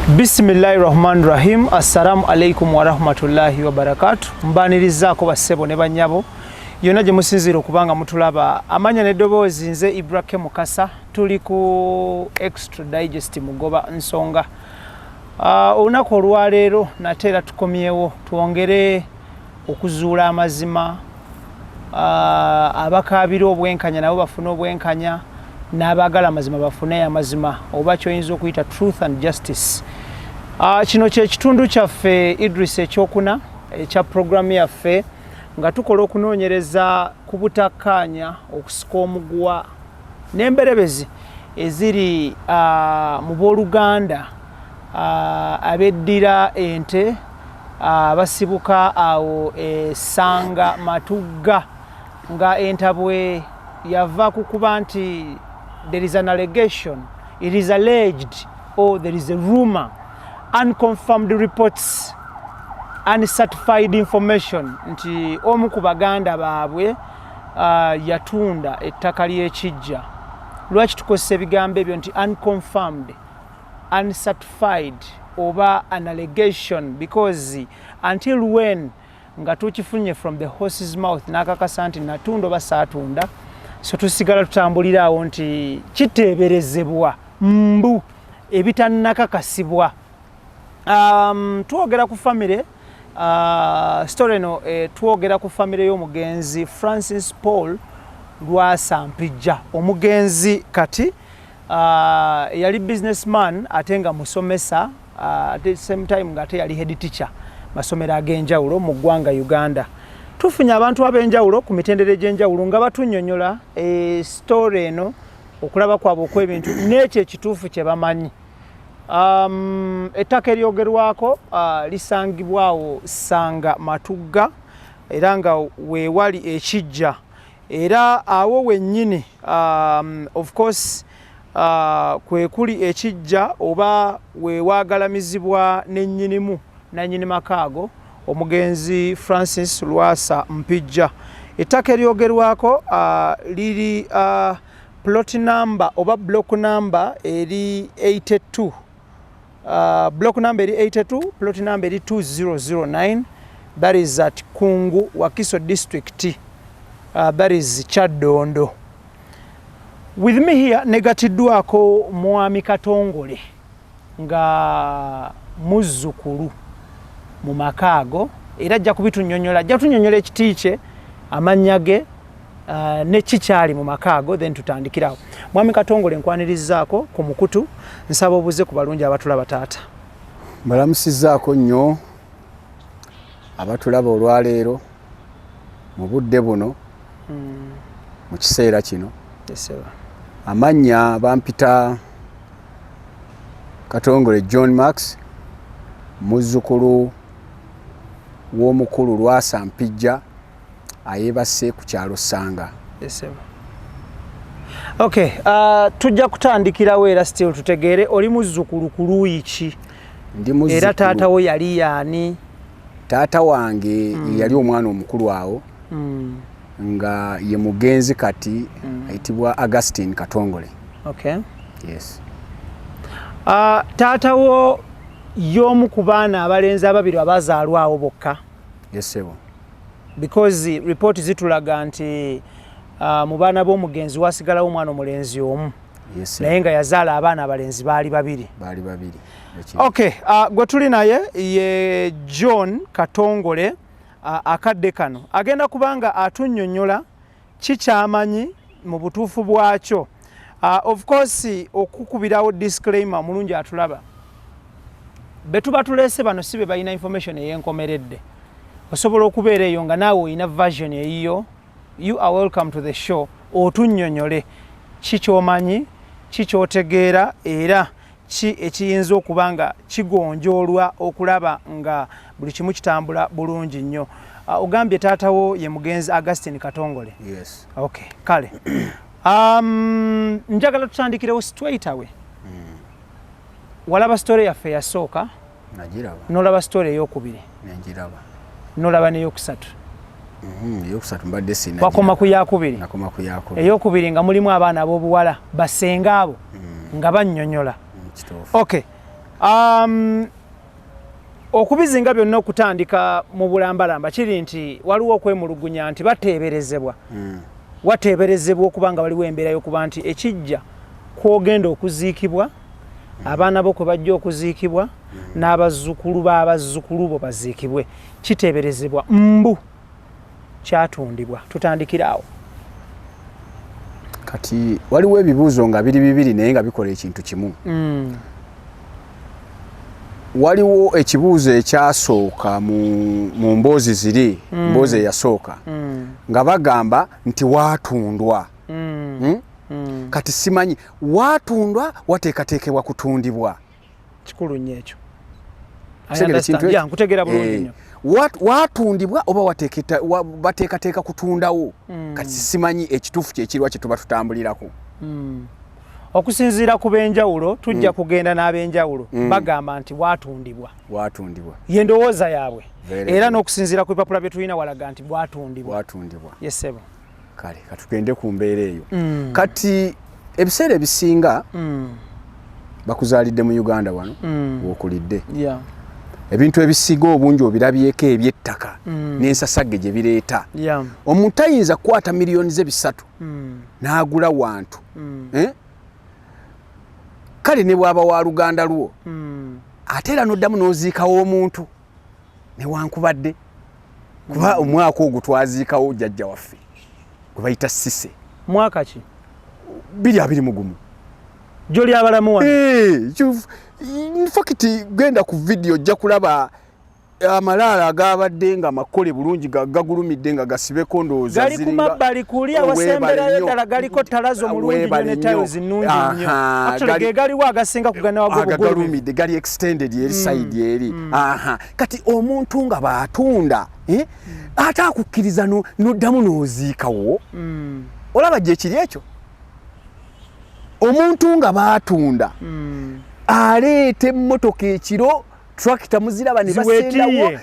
Bisimillahi rahmani rahim. Assalamu alaikum warahmatullahi wabarakatu. Mbanirizaako bassebo ne bannyabo yonna gye musinziira okuba nga mutulaba. Amanya n'eddoboozi, nze Ibrahim Mukasa. Tuli ku Extra Digest, Mugoba Nsonga. Olunaku olwaleero nate era tukomyewo twongere okuzuula amazima. Abakaabira obwenkanya nabo bafune obwenkanya, n'abaagala amazima bafune amazima, oba kyoyinza okuyita truth and justice. Kino kyekitundu kyaffe, Idris, ekyokuna ekya puroguramu yaffe, nga tukola okunoonyereza ku butakkaanya, okusika omuguwa n'emberebezi eziri mu booluganda abeddira ente, basibuka awo Essanga Matugga, nga entabwe yava ku kuba nti there is an allegation, it is alleged or there is a rumor, unconfirmed reports, uncertified information, nti omu ku baganda baabwe yatunda ettaka ly'ekijja. Lwaki tukozesa ebigambo ebyo nti unconfirmed, uncertified oba an allegation? Because until when nga tukifunye from the horse's mouth, n'akakasa nti natunda oba saatunda, so tusigala tutambulira awo nti kiteeberezebwa, mbu ebitannakakasibwa. Twogera ku famire, story eno, twogera ku famire y'omugenzi Francis Paul Lwasa Mpijja, omugenzi kati yali businessman ate nga musomesa, at the same time nga ate yali head teacher masomero ag'enjawulo mu ggwanga Uganda. Tufunye abantu ab'enjawulo ku mitendera egy'enjawulo nga batunnyonnyola story eno, okulaba kwabwe okw'ebintu n'ekyo ekituufu kye bamanyi. Ettaka eryogerwako lisangibwawo Sanga Matugga, era nga weewali ekijja, era awo wennyini, of course, kwe kuli ekijja oba weewagalamizibwa nennyinimu, nannyini makaago, omugenzi Francis Lwasa Mpijja. Ettaka eryogerwako liri plot number oba block number eri 82, block number eri 82, plot number eri 2009. That is at Kungu, Wakiso District, that is Kyaddondo. With me here negatiddwako Mwami Katongole, nga muzzukulu mu maka ago, era ajja kubitunyonyola, ajja kutunyonyola ekiti kye, amannya ge, ne kikyali mu maka ago, then tutandikirawo. Mwami Katongole, nkwanirizaako ku mukutu. Nsaba obuze ku balungi abatulaba, taata. Mbalamusizzaako nnyo abatulaba olwaleero mu budde buno, mu kiseera kino. Yes, sir. Amannya bampita Katongole John Max, muzzukulu w'omukulu Lwasa Mpijja ayeebase ku kyalo Ssanga. Yes, sir. Okay, tujja kutandikirawo era still tutegeere oli muzzukulu ku luuyi ki? Ndi muzzukulu. Era taata wo yali yaani? Taata wange yali omwana omukulu awo, nga ye mugenzi kati ayitibwa Augustine Katongole. Yes. Taata wo y'omu ku baana abalenzi ababiri abazaalwawo bokka? Yes, ssebo. Because report zitulaga nti mu baana b'omugenzi wasigalawo omwana omulenzi omu. Yes. Naye nga yazaala abaana abalenzi baali babiri. Baali babiri. Okay, gwe tuli naye ye John Katongole. Akadde kano agenda kubanga atunnyonnyola kikyamanyi mu butuufu bwakyo. Of course, okukubirawo disclaimer, omulungi atulaba, be tuba tuleese bano si be balina information ey'enkomeredde. Osobola okubeera eyo nga naawe olina version eyiyo. You are welcome to the show, otunnyonnyole ki kyomanyi, ki kyotegeera, era ki ekiyinza okuba nga kigonjoolwa okulaba nga buli kimu kitambula bulungi nnyo. Ogambye taatawo ye mugenzi Augustine Katongole? Yes. Okay, kale, njagala tutandikirewo straight away. Walaba story yaffe yasooka? Nagiraba. Nolaba story eyokubiri? Nengiraba. Nolaba neyokusatu? Eyokusatu mbadde sina. Wakoma ku yakubiri? Nakoma ku yakubiri. Eyokubiri nga mulimu abaana ab'obuwala, basenga abo nga bannyonnyola. Kituufu. Okay. Okubizinga byonna okutandika mu bulambalamba kiri nti waliwo okwemulugunya nti bateeberezebwa. Wateeberezebwa okuba nga waliwo embeera y'okuba nti ekijja kwogenda okuziikibwa, abaana bo kwe bajja okuziikibwa, n'abazzukulu b'abazzukulu bo baziikibwe. Kiteeberezebwa mbu kyatundibwa. Tutandikira awo. Kati waliwo ebibuuzo nga biri bibiri naye nga bikola ekintu kimu. Waliwo ekibuuzo ekyasooka mu mboozi ziri, mboozi eyasooka, nga bagamba nti waatundwa. Kati simanyi waatundwa, wateekateekebwa kutundibwa. Kikulu nnyo ekyo. Nkutegeera bulungi nnyo. Watundibwa oba bateekateeka kutundawo? Kati simanyi ekituufu kyekirwa kye tuba tutambulirako. Okusinziira ku b'enjawulo, tujja kugenda n'ab'enjawulo, bagamba nti watundibwa. Watundibwa. Ye ndowooza yaabwe. Era n'okusinziira ku bipapula bye tulina walaga nti bwatundibwa. Watundibwa. Yes ssebo. Kale katugende ku mbeera eyo. Kati ebiseera ebisinga bakuzaalidde mu Uganda wano, w'okulidde. Ebintu ebisiga obungi obirabyeko eby'ettaka n'ensasagge gye bireeta. Omuntu tayinza kukwata miliyoni ze 300 n'agula wantu. Kale ne bw'aba wa luganda lwo, ate era n'oddamu n'oziikawo omuntu newankubadde kuba omwaka ogwo twaziikawo jjajja waffe gwe bayita Sise. Mwaka ki? 2021. Jjo lyabalamu wano? In fact genda ku video ojja kulaba amalaalo agabadde nga makole bulungi, gagulumidde nga gasibeko, ndowooza gali ku mabbali kuli awasemberayo ddala, galiko terrazzo mulungi nnyo ne tiles nnungi nnyo. Actually ge galiwo agasinga kugana wago. Agagalumidde gali extended eri side eri. Aha, kati omuntu nga bw'atunda, ate akukkiriza n'oddamu n'oziikawo, olaba gye kiri ekyo. Omuntu nga baatunda, aleeta emmotoka ekiro, tractor muziraba ne basendawo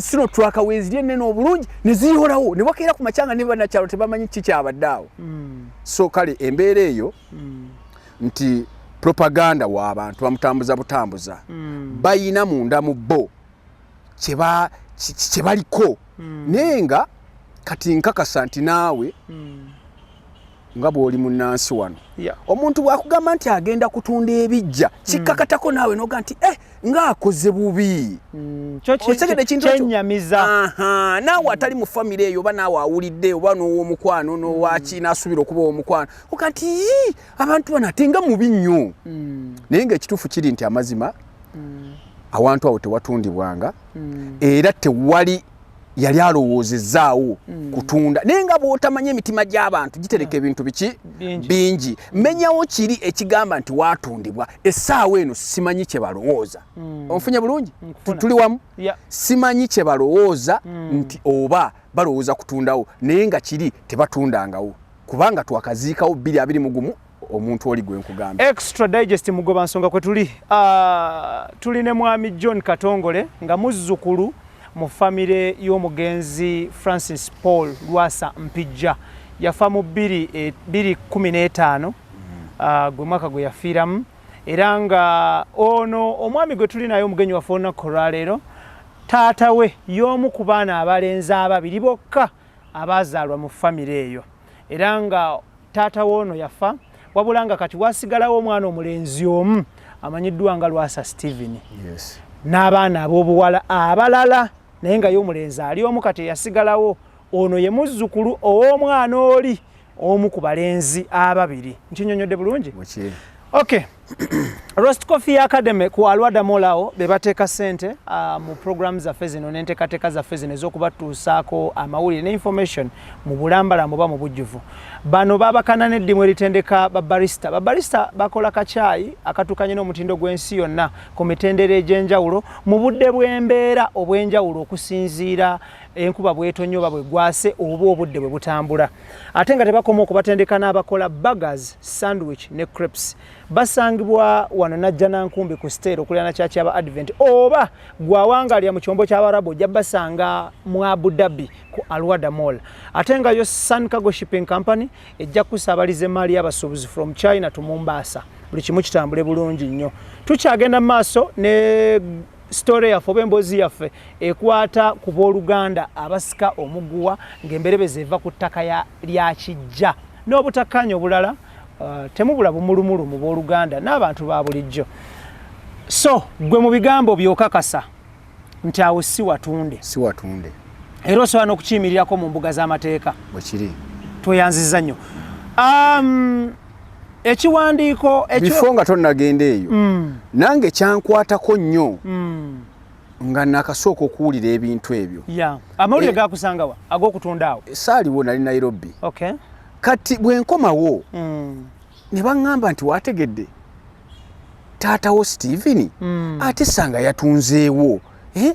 sino truck weeziri ennene obulungi ne ziyolawo ne wakeera ku macyanga ne bannakyalo tebamanyi ki kyabadde awo. So kale embeera eyo nti propaganda w'abantu bamutambuza butambuza, bayina munda mu bo kye baliko. Naye nga kati nkakasa nti naawe nga bw'oli munnansi wano, omuntu bw'akugamba nti agenda kutunda ebijja, kikkakatako naawe noga nti eh, ng'akoze bubi. Otegedde ekintu ekyo? Kyennyamiza. Aha, naawe atali mu famire eyo oba naawe awulidde oba n'ow'omukwano n'owaki n'asuubira okuba ow'omukwano, oga nti, "Yii, abantu bano ate nga mubi nnyo." Naye ng'ekituufu kiri nti amazima awantu awo tewatundibwanga, era tewali yali alowoozezaawo kutunda. Naye nga bw'otamanya emitima gy'abantu gitereka ebintu biki? Bingi. Bingi. Menyawo kiri ekigamba nti waatundibwa. Essaawa eno simanyi kye balowooza. Onfunye bulungi? Nkufuna. Tuli wamu? Yeah. Simanyi kye balowooza nti oba balowooza kutundawo, naye nga kiri tebatundangawo, kubanga twakaziikawo 2021 omuntu oli gwe nkugambye. Extra Digest, mugoba nsonga kwe tuli. Tuli ne mwami John Katongole nga muzzukulu mu famire y'omugenzi Francis Paul Lwasa Mpijja. Yafa mu 2015, gwe mwaka gwe yafiiramu. Era nga ono omwami gwe tuli naye, omugenyi waffe olunaku olwaleero, taata we y'omu ku baana abalenzi ababiri bokka abaazaalwa mu famire eyo. Era nga taata w'ono yafa, wabula nga kati wasigalawo omwana omulenzi omu amanyiddwa nga Lwasa Steven n'abaana ab'obuwala abalala, naye nga ye omulenzi ali omu kati eyasigalawo. Ono ye muzzukulu ow'omwana oli omu ku balenzi ababiri. Nkinyonyodde bulungi? Muki. Okay. Roast Coffee Academy ku Alwada Mall awo be bateeka ssente mu program zaffe zino n'enteekateeka zaffe zino ez'okubatuusaako amawulire ne information mu bulambalamba oba mu bujjuvu. Bano babakana n'eddimu eritendeka babarista. Babarista bakola kacaayi akatukanye n'omutindo gw'ensi yonna ku mitendera egy'enjawulo mu budde bw'embeera obw'enjawulo, okusinziira enkuba bw'etonnya oba bwe gwase oba obudde bwe butambula. Ate nga tebakoma okubatendeka, n'abakola burgers, sandwich ne crepes. Basangibwa wano Najjanankumbi ku Stella okuliraana kyaki aba Advent, oba gwawangalira mu kyombo ky'Abarabu ojja basanga mu Abu Dhabi ku Alwada Mall. Ate nga yo Sun Cargo Shipping Company ejja kusaabaliza emaali y'abasuubuzi from China to Mombasa. Buli kimu kitambule bulungi nnyo. Tukyagenda mu maaso ne story yaffe oba emboozi yaffe ekwata ku booluganda abasika omuguwa ng'emberebezi eva ku ttaka lya kijja n'obutakkaanya obulala. Temubula bumulumulu mu booluganda n'abantu ba bulijjo. So gwe mu bigambo byokakasa nti awo si watunde? Si watunde. Era osobola n'okukiyimirirako mu mbuga z'amateeka? Bwekiri. Tweyanziza nnyo. Ekiwandiiko Before nga tonnagenda eyo, nange kyankwatako nnyo nga nakasooka okuwulira ebintu ebyo. Ya, amawulire gakusangawa ag'okutunda awo? Saaliwo, nali Nairobi. Kati bwe nkomawo ne baŋŋamba nti waategedde taatawo Steven ate sanga yatunzeewo, eh?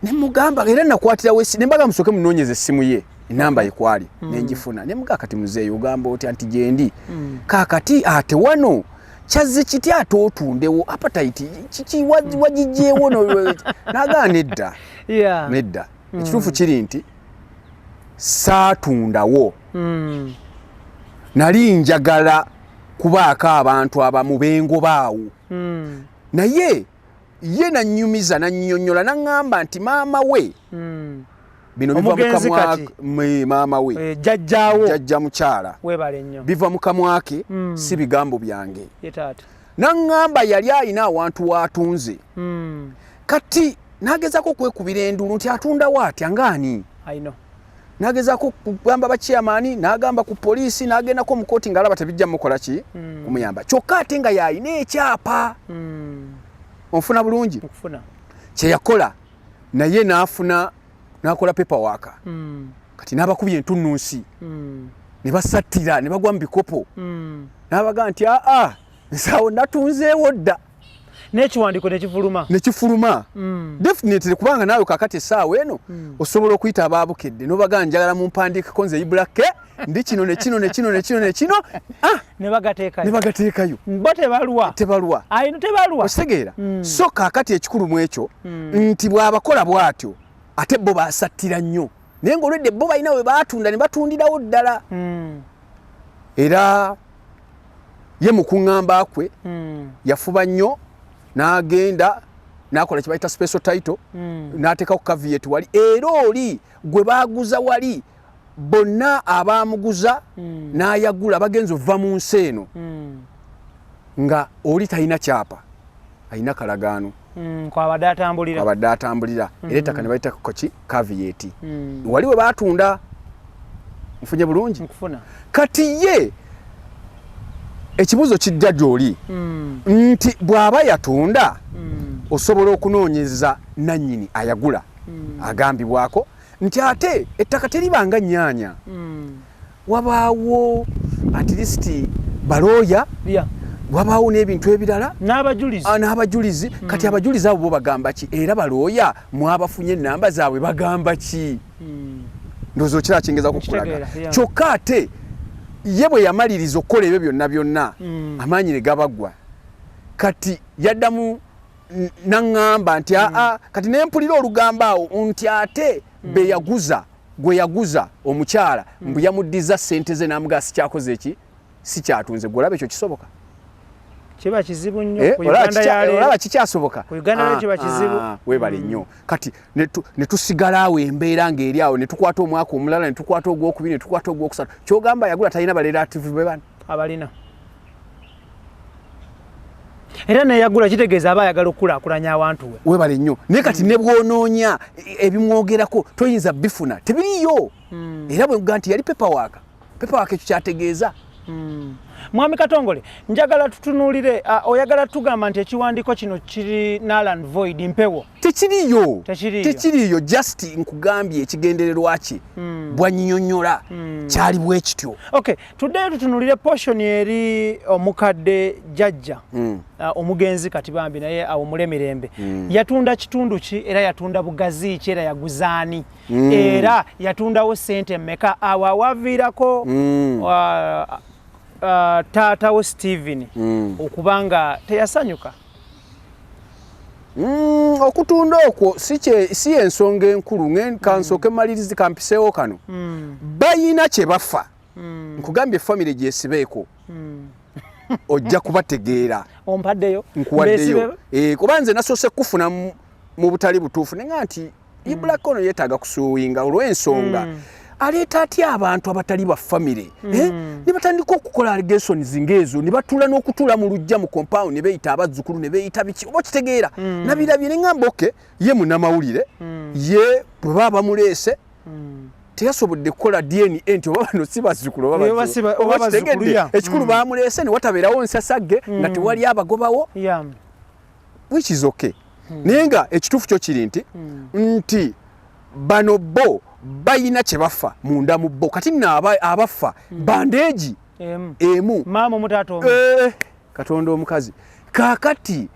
Ne mugamba era nakwatirawo ne mbaga musooke munoonyeza essimu ye, enamba ye kwali nenjifuna, ne mugaa kati muzeeyo ogamba otya nti gyendi kaakati ate wano kyazze kiti ate otundewo appetite kiki wagigyewo? Nagaa nedda, nedda. Ekituufu kiri nti saatundawo. Nali njagala kubaako abantu abamu bengobaawo, naye ye nanyumiza nannyonnyola naŋŋamba nti maama we bino biva mu Omugenzi kamwa kati? Maama we. Eh, jjajjaawo. Jjajja mukyala. Weebale nnyo. Biva mu kamwa ke, si bigambo byange. Ye taata. Naŋŋamba yali alina awantu waatunze. Kati n'agezaako okwekubira endulu nti atundawo atya ngaani. I know. N'agezaako kugamba bachairman, n'agamba ku poliisi, n'agendako mu kooti ng'alaba tebijja mukola ki kumuyamba, kyokka ate nga y'alina ekyapa. Onfuna bulungi? Nkufuna. Kyeyakola naye n'afuna n'akola paperwork. Kati n'abakubye entunnunsi ne basattira ne bagwa mu bikopo, n'abaga nti aa, nsawo natunzeewo dda. N'ekiwandiiko nekifuluma. Nekifuluma, definitely, kubanga naawe kakati essaawa eno osobola okuyita abaabukedde nobaga njagala mumpandiikeko nze Ibulake ndi kino ne kino ne kino ne kino ne kino, ah! Ne bagateekayo. Ne bagateekayo. Bo tebalwa. Tebalwa. Ayino tebalwa. Okitegeera? So kaakati ekikulu mu ekyo nti bw'abakola bw'atyo ate bo basattira nnyo, naye ng'olwedde bo balina we baatunda ne batundirawo ddala. Era ye mu kuŋŋamba kwe yafuba nnyo n'agenda n'akola kye bayita special title, n'ateekako caveat wali, era oli gwe baaguza wali bonna abaamuguza n'ayagula bagenza ova mu nsi eno nga oli talina kyapa, alina kalagaano. Kwabadde atambulira. Abadde atambulira, era ettaka ne bayitako ki caveat wali we baatunda. Nfunye bulungi? Nkufuna. Kati ye ekibuuzo kijja gy'oli nti bw'aba yatunda, osobola okunoonyeza nannyini ayagula agambibwako nti ate ettaka teribanga nnyaanya, wabaawo at least balooya, wabaawo n'ebintu ebirala. N'abajulizi. Ah, n'abajulizi. Kati abajulizi abo bo bagamba ki? Era balooya mwabafunye enamba zaabwe, bagamba ki? Ndowooza okiraba kyengeza kukulaga. Nkitegeera, yeah. Kyokka ate ye bwe yamaliriza okukola ebyo byonna byonna, amaanyi ne gabaggwa. Kati yaddamu naŋŋamba nti aa, kati ne mpulira olugambo awo nti ate be yaguza, gwe yaguza omukyala, mbu yamuddiza ssente ze n'amugaa sikyakoze eki, sikyatunze. Gwe olaba ekyo kisoboka? Kiba kizibu nnyo. Eh, ku olaba Uganda ya leero. Olaba kikyasoboka? Ku Uganda leero Ah, kiba kizibu. ah, weebale nnyo. Kati ne tusigala awo, embeera ng'eri awo, ne tukwata omwaka omulala, ne tukwata ogwokubiri, ne tukwata ogwokusatu. Kyogamba yagula talina barelative be bano? Abalina, era neyagula kitegeeza aba ayagala okukulaakulanya awantu we. Weebale nnyo. Naye kati ne bw'onoonya ebimwogerako toyinza bifuna, tebiriyo. Era bwe nga nti yali paperwork, paperwork ekyo kyategeeza. Mwami Katongole, njagala tutunuulire, oyagala tugamba nti ekiwandiiko kino kiri null and void, mpewo? Tekiriyo. Tekiriyo. Tekiriyo. Just nkugambye ekigendererwa kye bwannyonnyola kyali bwe kityo. Okay, tuddeyo tutunuulire portion eri omukadde jjajja, omugenzi kati bambi naye awumule mirembe. Yatunda kitundu ki, era yatunda bugazi ki, era yaguzaani, era yatundawo sente mmeka, awo awaviirako taatawo Steven okuba nga teyasanyuka? Okutunda okwo si ensonga enkulu. Kansooke malirizi kampiseewo kano. Bayina kye bafa. Nkugambye famire gyesibeeko. Ojja kubategeera. Ompaddeyo. Nkuwaddeyo. Kuba nze nasoose kufuna mu butali butuufu, nenga nti Ibra ono yeetaaga kusuuwinga olw'ensonga aleeta atya abantu abatali ba famire, ne batandika okukola allegations ng'ezo, ne batuula n'okutuula mu luggya mu compound, ne beeyita abazzukulu, ne beeyita biki, oba okitegeera? Nabirabye ne ŋŋamba, okay, ye munnamawulire, ye bwe baba bamuleese teyasobodde kukola DNA nti oba bano si bazzukulu oba bazzukulu. Ekikulu bamuleese ne watabeerawo nsasagge nga tewali abagobawo, which is okay. Naye nga ekituufu kyo kiri nti bano bo bayina kye bafa munda mu bo. Kati nno abafa bandeegi emu. Katonda omukazi. Kaakati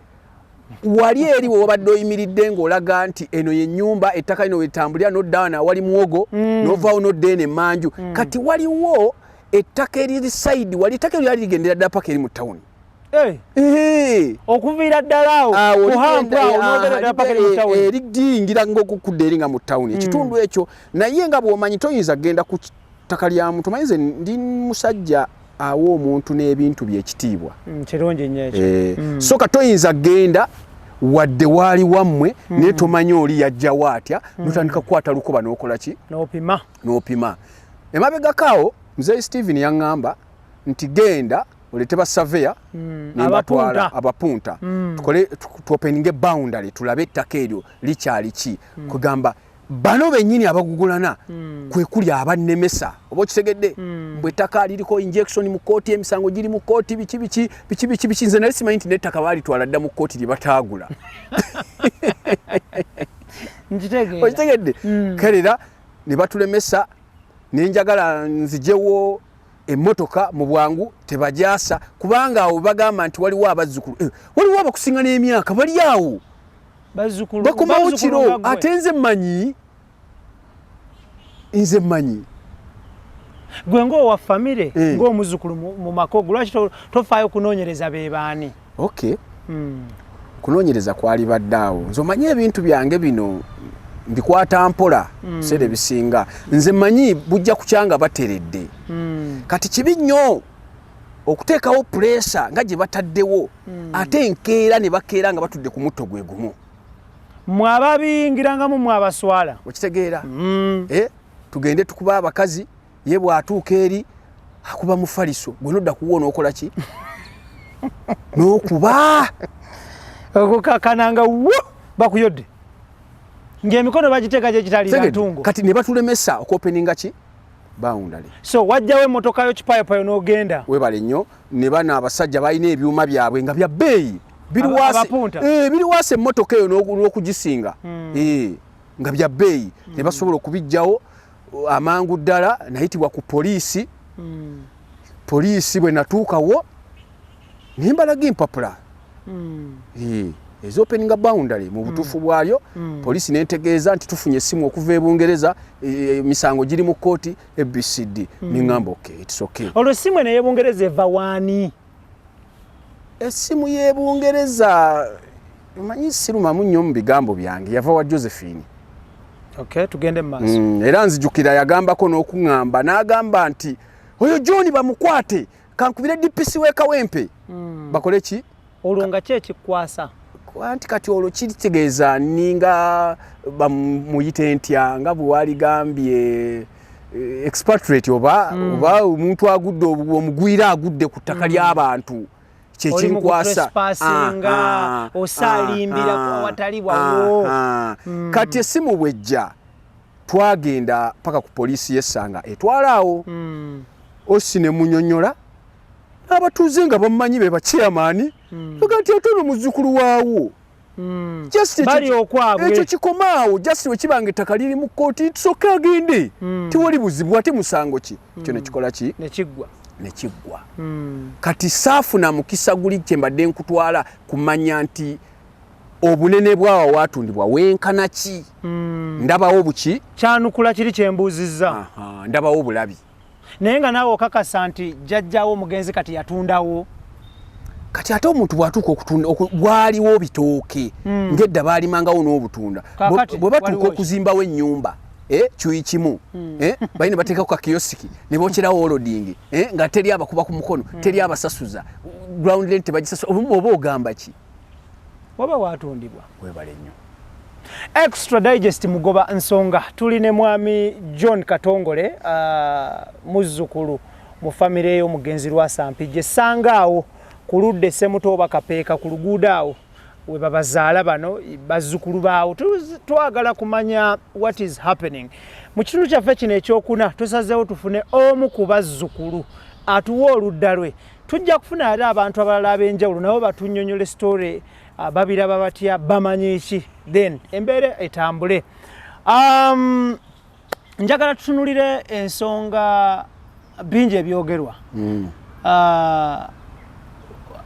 wali eri we wabadde oyimiridde ng'olaga nti eno ye nnyumba, ettaka lino wetambulira, nodda wano awali muwogo, n'ovaawo nodda eno emmanju. Kati waliwo ettaka eriri side wali, ettaka eryo lyali ligendera ddala paka eri mu tawuni. Okuviira ddala awo ku hump awo n'ogenda ddala paka eri mu tawuni. Eriyingira ng'okukudda eri nga mu tawuni, ekitundu ekyo. Naye nga bw'omanyi toyinza kugenda ku ttaka lya muntu. Omanyi nze ndi musajja awa omuntu n'ebintu byekitiibwa. Kirungi nnyo ekyo. So ka toyinza kugenda wadde waali wammwe, naye tomanyi oli yajjawo atya, notandika kukwata lukoba n'okola ki? N'opima. N'opima. Emabegako awo muzeeyi Steven yaŋŋamba nti genda olete ba surveyor nembatwala abapunta, tukole tuopeninge boundary, tulabe ettaka eryo likyali ki. Kugamba bano bennyini abagugulana kwe kuli abannemesa, oba okitegedde, mbwe ettaka liriko injection mu kooti, emisango giri mu kooti, biki biki biki biki biki. Nze nali simanyi nti n'ettaka baalitwala dda mu kooti lye bataagula. Okitegedde? Kerera ne batulemesa, nenjagala nzijewo emmotoka mu bwangu, tebajasa, kubanga awo bagamba nti waliwo abazzukulu, waliwo abakusinga n'emyaka bali awo bakomawo kiro. Ate nze mmanyi, nze mmanyi. Gwe ng'owa famire, ng'omuzzukulu mu makogo, lwaki tofaayo kunoonyereza be baani? Okay, kunoonyereza kwali badde awo. Nze omanyi ebintu byange bino mbikwata mpola. Biseera ebisinga nze mmanyi bujja kukyanga bateredde. Kati kibi nnyo okuteekawo pressure nga gye bataddewo, ate enkeera ne bakeera nga batudde ku mutto gwe gumu. Mwe ababiyingirangamu, mwe abaswala. Okitegeera? Eh, tugende tukuba abakazi, ye bw'atuuka eri akuba mufaliso, gwe nodda kuwo n'okola ki? N'okuba. Okukakananga wo bakuyodde ng'emikono bagiteeka gye kitali ntungo. Kati ne batulemesa okwopeninga ki boundary. So wajjawo emmotoka yo kipayopayo n'ogenda. Webale nnyo. Ne bano abasajja balina ebyuma byabwe nga bya bbeeyi, biri waasi emmotoka eyo n'okugisinga, nga bya bbeeyi, ne basobola okubijjawo amangu ddala. Nayitibwa ku poliisi. Poliisi bwe natuukawo ne mbalaga empapula ezopeninga boundary mu butuufu bwalyo. Poliisi nentegeeza nti tufunye essimu okuva e Bungereza, emisango giri mu kkooti ABCD. Neŋŋamba, okay, it's okay. Olwo essimu eno ey'ebungereza eva waani? Essimu y'ebungereza, manyi sirumamu nnyo mu bigambo byange, yava wa Josephine. Okay, tugende mu maaso. Era nzijukira yagambako n'okuŋŋamba, n'agamba nti oyo John bamukwate, kankubire DPC w'e Kawempe, bakole ki? Olwo nga ki ekikwasa? Anti kati olwo kiritegeeza ninga bamuyite ntya, nga bwe waligambye expatriate oba oba omuntu agudde, omugwira agudde ku ttaka ly'abantu. Kyekinkwasa osaalimbira awatali wawo. Kati essimu bwejja, twagenda paka ku poliisi y'essanga etwala awo, osi ne munyonyola n'abatuuze nga bamumanyi be bachairman, baga nti ate ono muzzukulu waawo. Bali okwabwe. Ekyo kikomaawo. Just bwe kibanga ettaka liri mu kkooti, tusooke agende, tewali buzibu. Ate musango ki ekyo? Nekikola ki? Nekiggwa. Nekiggwa. Kati saafuna mukisa guli kye mbadde nkutwala kumanya nti obunene bwawa watundibwa wenkana ki. Ndabawo buki? Kyanukula kiri kyembuuzizza. Ndabawo bulabi. Naye nga naawe okakasa nti jjajjawo omugenzi kati yatundawo? Kati ate omuntu bw'atuuka okutunda waaliwo bitooke, ng'edda baalimangawo n'obutunda. Kaakati Bwe batuuka waliwo ki? Okuzimbawo ennyumba. Kyuyi kimu, balina bateekako kakiyosiki ne bokyerawo olodingi, nga teri abakuba ku mukono, teri abasasuza ground rent, tebagisasula. Oba ogamba ki? Waba watundibwa. Webale nnyo. Extra Digest, Mugoba Nsonga, tuli ne Mwami John Katongole, muzzukulu mu famire y'omugenzi Lwasa Mpijja. Essanga awo ku ludda Essemuto oba Kapeeka ku luguudo awo we babazaala bano bazzukulu baawo. Twagala kumanya what is happening mu kitundu kyaffe kino ekyokuna. Tusazeewo tufune omu ku bazzukulu atuwe oludda lwe. Tujja kufuna ate abantu abalala ab'enjawulo nabo batunnyonnyole story, babiraba batya, bamanyi ki, then embeera etambule. Njagala tutunulire ensonga bingi ebyogerwa.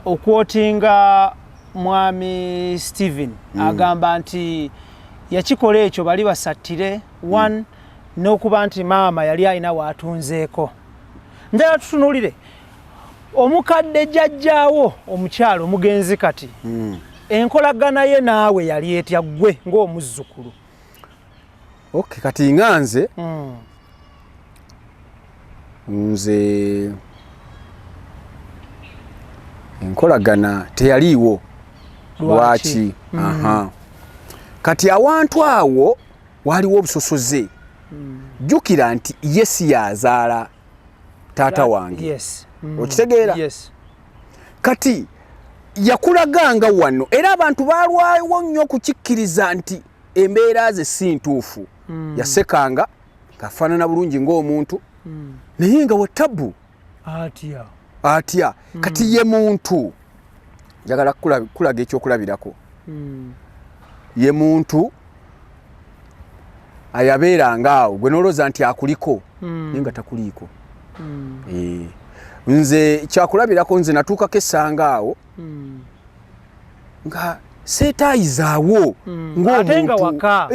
Okwotinga Mwami Steven agamba nti yakikola ekyo bali basattire one n'okuba nti maama yali alina waatunzeeko. Njagala tutunulire omukadde jjajjaawo omukyalo omugenzi kati, enkolagana ye naawe yali etya ggwe ng'omuzzukulu? Okay, kati nga nze, nze enkolagana teyaliiwo. Lwaki? Aha. Kati awantu awo waliwo obusosoze. Jjukira nti ye si yazaala taata wange. Okitegeera? Yes. Kati yakulaganga wano, era abantu balwawo nnyo okukikkiriza nti embeera ze si ntuufu. Yasekanga ng'afaanana bulungi ng'omuntu, naye nga watabu. Atya? Atya? Kati ye muntu, njagala kulaga ekyokulabirako. Ye muntu ayabeeranga awo gwe nolowooza nti akuliko, naye nga takuliiko. Nze kyakulabirako, nze natuukako essanga awo nga seetayizaawo. Ate nga waka.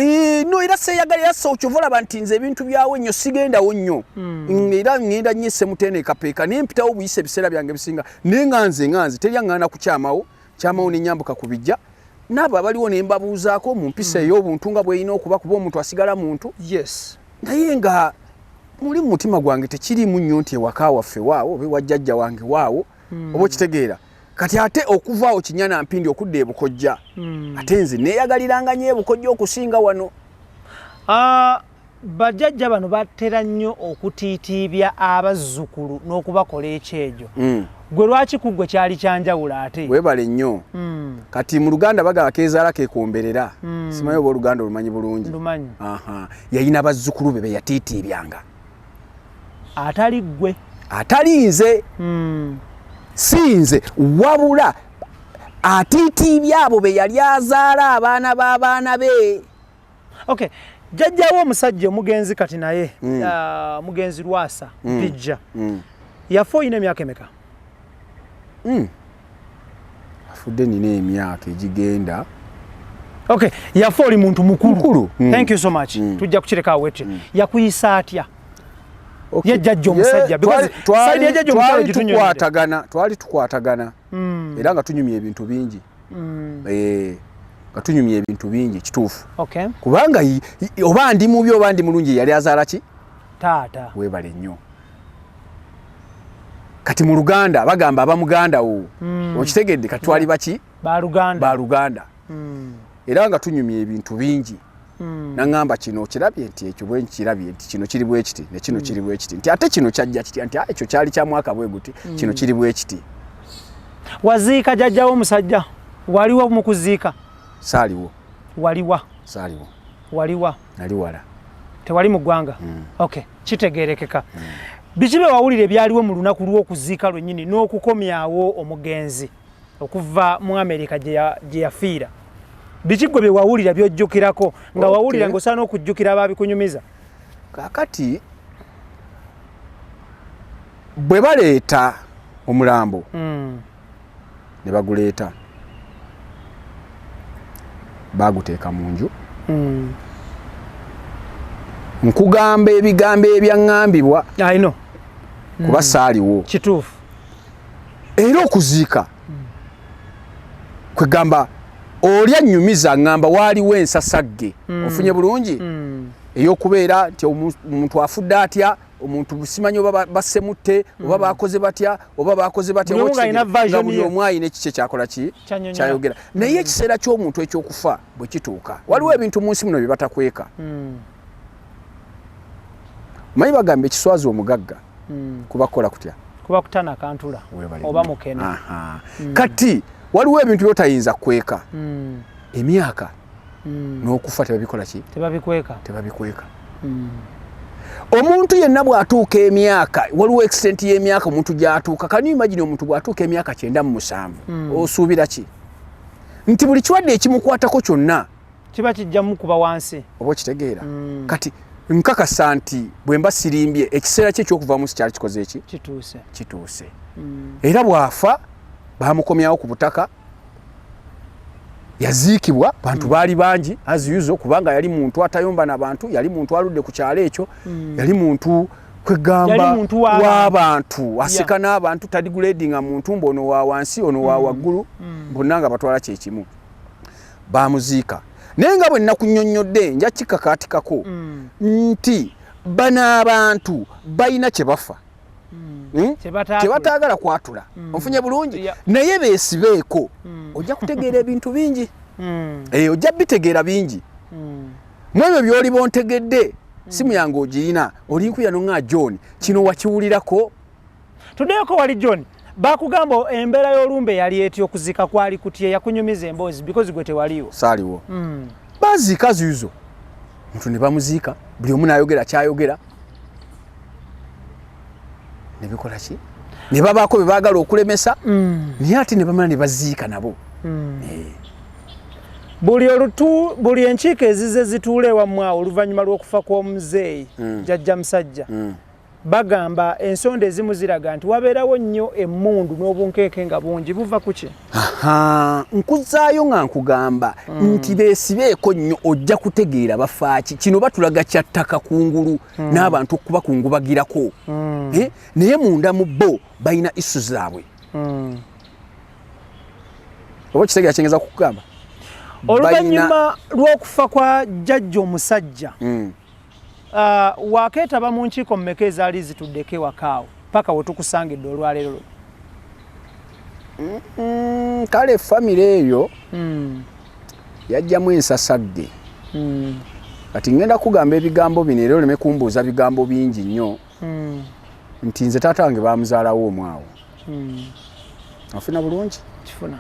No, era seeyagala, era so kyova olaba nti nze ebintu byawo ennyo sigendawo nnyo. Era ŋŋenda nnyo Essemutende Ekapeeka, naye mpitawo buyisa ebiseera byange ebisinga, naye nga nze teri aŋŋaana kukyamawo kyamawo, nenyambuka ku bijja naabo abaliwo ne mbabuuzaako mu mpisa ey'obuntu nga bw'erina okuba, kuba omuntu asigala muntu. Naye nga muli mu mutima gwange tekiriimu nnyo nti ewaka waffe waawo oba ewa jjajja wange waawo, oba okitegeera? Kati ate okuva awo Kinyana Mpindi okudda ebukojja, ate nze neeyagaliranga nnyo ebukojja okusinga wano. Ah, bajjajja bano batera nnyo okutiitiibya abazzukulu n'okubakola ekyejo. Gwe lwaki ku ggwe kyali kyanjawulo ate? Weebale nnyo. Kati mu Luganda bagamba kezaala kekomberera. Simanyi oba Oluganda olumanyi bulungi. Ndumanyi. Aha. Yalina bazzukulu be beyatiitiibyanga. Atali ggwe. Atali nze. Si nze, wabula atiitiibya abo be yali azaala, abaana b'abaana be. Okay, jjajjawo omusajja omugenzi kati naye, omugenzi Lwasa Mpijja, yafa oyina emyaka emeka? Afudde nina emyaka egigenda Okay, yafa oli muntu mukulu. Mukulu. Thank you so much. Tujja kukireka awo wetyo. Yakuyisa atya? Ye jjajja omusajja, because side ya jjajja omukyalo Twali gitunyonyodde. tukwatagana, twali tukwatagana era nga tunyumya ebintu bingi. Nga tunyumya ebintu bingi, kituufu. Kubanga oba ndi mubi oba ndi mulungi, yali azaala ki? Taata. Weebale nnyo. Kati mu Luganda bagamba aba muganda wo. Okitegedde? Kati twali baki? Baluganda. Baluganda. Era nga tunyumya ebintu bingi. Naŋŋamba kino okirabye nti ekyo bwe nkirabye nti kino kiri bwe kiti ne kino kiri bwe kiti, nti ate kino kyajja kitya, nti ekyo kyali kya mwaka bwe guti, kino kiri bwe kiti. Waziika jjajjawo omusajja? Waliwo mu kuziika? Saaliwo. Waliwa? Saaliwo. Waliwa? Nali wala. Tewali mu ggwanga? Okay, kitegeerekeka. Biki bye wawulira ebyaliwo mu lunaku lw'okuziika lwennyini n'okukomyawo omugenzi okuva mu Amerika gye yafiira? Biki gwe bye wawulira by'ojjukirako nga wawulira ng'osaana okujjukira ababikunyumiza? Kaakati bwe baleeta omulambo, ne baguleeta, baguteeka mu nju. Nkugamba ebigambo ebyaŋŋambibwa. I know. Kuba saaliwo. Kituufu. Era okuziika, kwegamba oli annyumiza ŋŋamba waaliwo ensasagge. Ofunye bulungi? Ey'okubeera nti omuntu afudde atya, omuntu simanyi oba basemutte oba bakoze batya oba bakoze batya, nga buli omu ayina ekikye kyakola ki kyayogera. Naye ekiseera ky'omuntu ekyokufa bwe kituuka, waliwo ebintu mu nsi muno bye batakweka. Manyi bagamba ekiswaza omugagga kuba kukola kutya? Kuba kutana kantula oba mukene. Kati waliwo ebintu byotayinza kukweka. Emyaka n'okufa tebabikola ki? Tebabikweka. Tebabikweka. Omuntu yenna bw'atuuka emyaka, waliwo extent y'emyaka omuntu gy'atuuka. Can you imagine omuntu bw'atuuka emyaka 97, osuubira ki? Nti buli kirwadde ekimukwatako kyonna kiba kijjamu kuba wansi. Oba okitegeera? Kati nkakasa nti bwe mba sirimbye, ekiseera kye ekyokuva mu nsi kyali kikoze eki? Kituuse. Kituuse. Era bw'afa bamukomyawo ku butaka, yaziikibwa, bantu baali bangi as usual, kubanga yali muntu atayomba na bantu, yali muntu aludde ku kyalo ekyo, yali muntu kwegamba w'abantu, aseka n'abantu, tadegradinga muntu mbu ono wa wansi, ono wa waggulu, bonna nga batwala kyekimu. Bamuziika, naye nga bwe nnakunnyonnyodde, nja kikakaatikako nti bano abantu balina kye bafa Kyebataagala kwatula. Ofunye bulungi? Naye beesibeeko, ojja kutegeera ebintu bingi. Ojja bitegeera bingi mu ebyo by'oliba ontegedde. Simu yange ogirina, olinkuya noŋŋa, John, kino wakiwulirako? Tuddeyoko wali, John. Bakugamba embeera y'olumbe yali etya? Okuzika kwali kutya? Yakunyumiza emboozi, because gwe tewaliwo. Saaliwo. Baziika zuuzo, muntu ne bamuziika, buli omu n'ayogera kyayogera, ne bikola ki, ne babaako bye baagala okulemesa, naye ate ne bamala ne baziika nabo. Buli olutu, buli enkiiko ezize zituula ewammwe awo oluvannyuma lw'okufa kw'omuzeeyi jjajja musajja, bagamba ensonda ezimu ziraga nti wabeerawo nnyo emmundu n'obunkenke nga bungi. Buva ku ki? Aha, nkuzaayo nga nkugamba nti beesibeeko nnyo, ojja kutegeera bafaaki. Kino batulaga kya ttaka kungulu n'abantu okuba kungubagirako. Naye munda mu bo balina issue zaabwe. Oba okitegeera kyengeza kukugamba? Oluvannyuma lw'okufa kwa jjajja omusajja, wakeetaba mu nkiiko mmeka ezaali zituddeko ewakaawo paka we tukusangidde olwaleero luno? Kale famire eyo yajjamu ensasagge. Kati ngenda kugamba ebigambo bino era oleme kumbuuza bigambo bingi nnyo, nti nze taata wange bamuzaalawo omwawo. Ofuna bulungi? Kifuna.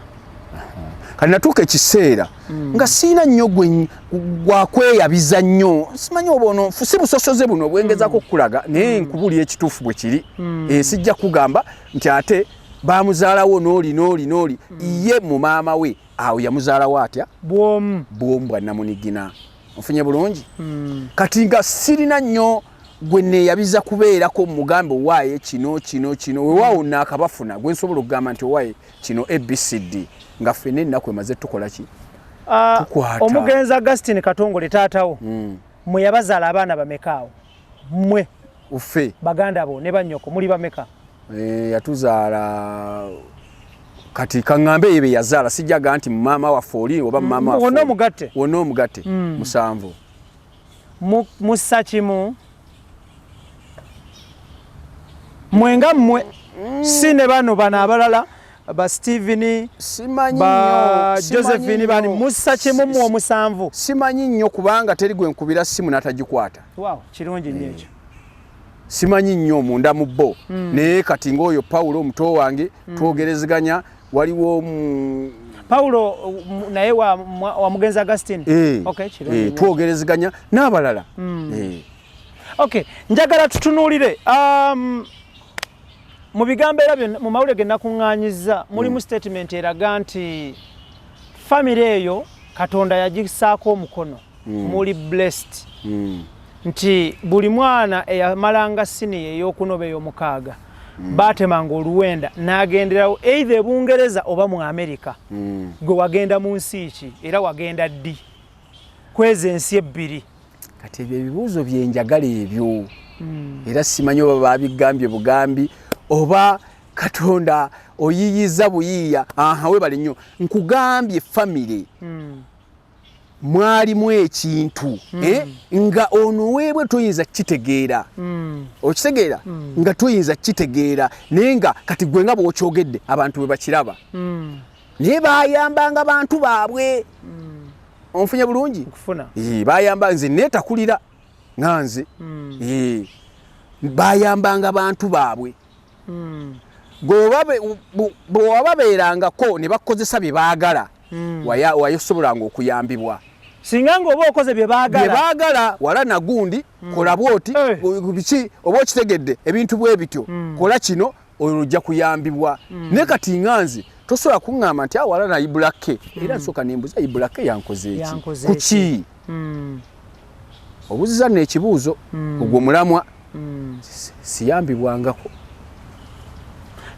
Kati natuuka ekiseera nga siina nnyo gwe gwakweyabiza nnyo, simanyi oba ono si busosoze buno bwengezaako okukulaga, naye nkubuulira ekituufu bwe kiri. Sijja kugamba nti ate bamuzaalawo n'oli n'oli n'oli. Ye mu maama we awo yamuzaalawo atya? Bwomu. Bwomu bwa namunigina. Ofunye bulungi? Kati nga sirina nnyo gwe neeyabiza kubeerako mugambe owaaye kino kino kino. Wewaawo naakabafuna gwe nsobola okugamba nti owaaye kino ABCD, nga ffenna ennaku emaze tukola ki? Tukwata. Omugenzi Augustine Katongole taatawo, mwe yabazaala abaana bameka awo mmwe? Ffe? Baganda bo ne bannyoko muli bameka? Yatuzaala, kati kaŋŋambe ye be yazaala, sijjaga nti maama waffe oli oba maama waffe Wonna oli. Omugatte. Wonna omugatte 7. Mussa kimu mwenga mmwe, si ne bano bano abalala ba Steven, Simanyi ba nnyo, simanyi Josephine bani? nnyo. Mussa kimu mu 7? Simanyi nnyo kubanga teri gwe nkubira simu n'atagikwata. Wow, kirungi nnyo ekyo. Simanyi nnyo munda mu bo, naye kati ng'oyo Pawulo omuto wange twogerezeganya, waliwo Paulo naye wa mugenzi Augustine? Eh. Okay, kirungi nnyo. Twogerezeganya n'abalala. Okay, njagala tutunuulire mu bigambo era byonna mu mawulire ge nakuŋŋaanyizza mulimu statement eraga nti famire eyo Katonda yagisaako omukono, muli blessed, nti buli mwana eyamalanga siniya ey'okunoba ey'omukaaga baatemanga oluwenda n'agenderawo either e Bungereza oba mu Amerika. Gwe wagenda mu nsi ki era wagenda ddi kweza ensi ebbiri? Kati ebyo ebibuuzo byenjagala ebyo, era simanyi oba babigambye bugambi oba Katonda oyiyiza buyiiya. Aha, webale nnyo. Nkugambye famire. Mwalimu ekintu nga ono weebwe toyinza kukitegeera. Okitegeera nga toyinza kukitegeera, naye nga kati gwe nga bw'okyogedde abantu bwe bakiraba. Naye bayambanga bantu baabwe. Onfunye bulungi? Nkufuna. Bayamba, nze neetakulira nga nze. Bayambanga bantu baabwe. Gwe bwe wababeerangako ne bakukozesa bye baagala, wayosobolanga okuyambibwa. Singa ng'oba okoze bye baagala. Bye baagala, wala nagundi, kola bw'oti, biki, oba okitegedde, ebintu bwe bityo, kola kino, olwo ojja kuyambibwa. Naye kati nga nze tosobola kuŋŋamba nti awala na Ibulake, era nsooka nembuuza Ibulake yankoze eki? Yankoze Kuki? Obuuziza nno ekibuuzo ogwo mulamwa. Siyambibwangako.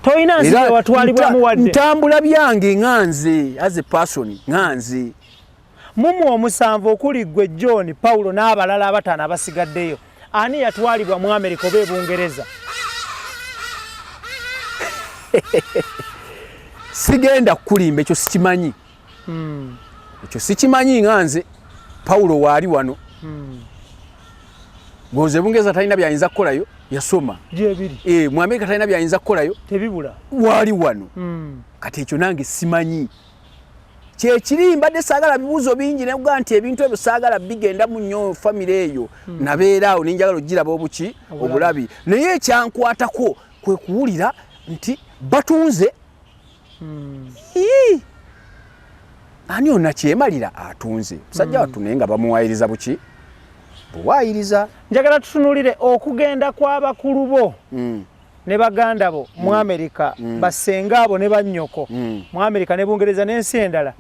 Tolina nsi Era watwalibwamu wadde. Ntambula byange nga nze as a person, nga nze. Mumu omusanvu okuli ggwe John Paulo n'abalala abataano abasigaddeyo, ani yatwalibwa mu Amerika oba e Bungereza? Sigenda kukulimba, ekyo sikimanyi. Ekyo sikimanyi nga nze Paulo waali wano. Goze Bungereza talina byayinza kukolayo, yasoma. Gyebiri. Mu Amerika talina byayinza kukolayo. Tebibula. Waali wano. Kati ekyo nange simanyi. Kyekiri mbadde saagala bibuuzo bingi, naye nti ebintu ebyo saagala bigendamu nnyo famire eyo. Nabeera awo ne njagala okugiraba obuki? Obulabi. Obulabi. Naye ekyankwatako kwe kuwulira nti batunze. Ii! Ani onakyemalira atunze? Musajja wattu, naye nga bamuwaayiriza buki? Buwaayiriza. Njagala tutunuulire okugenda kw'abakulu bo ne baganda bo mu Amerika, bassenga abo ne bannyoko mu Amerika ne Bungereza n'ensi endala.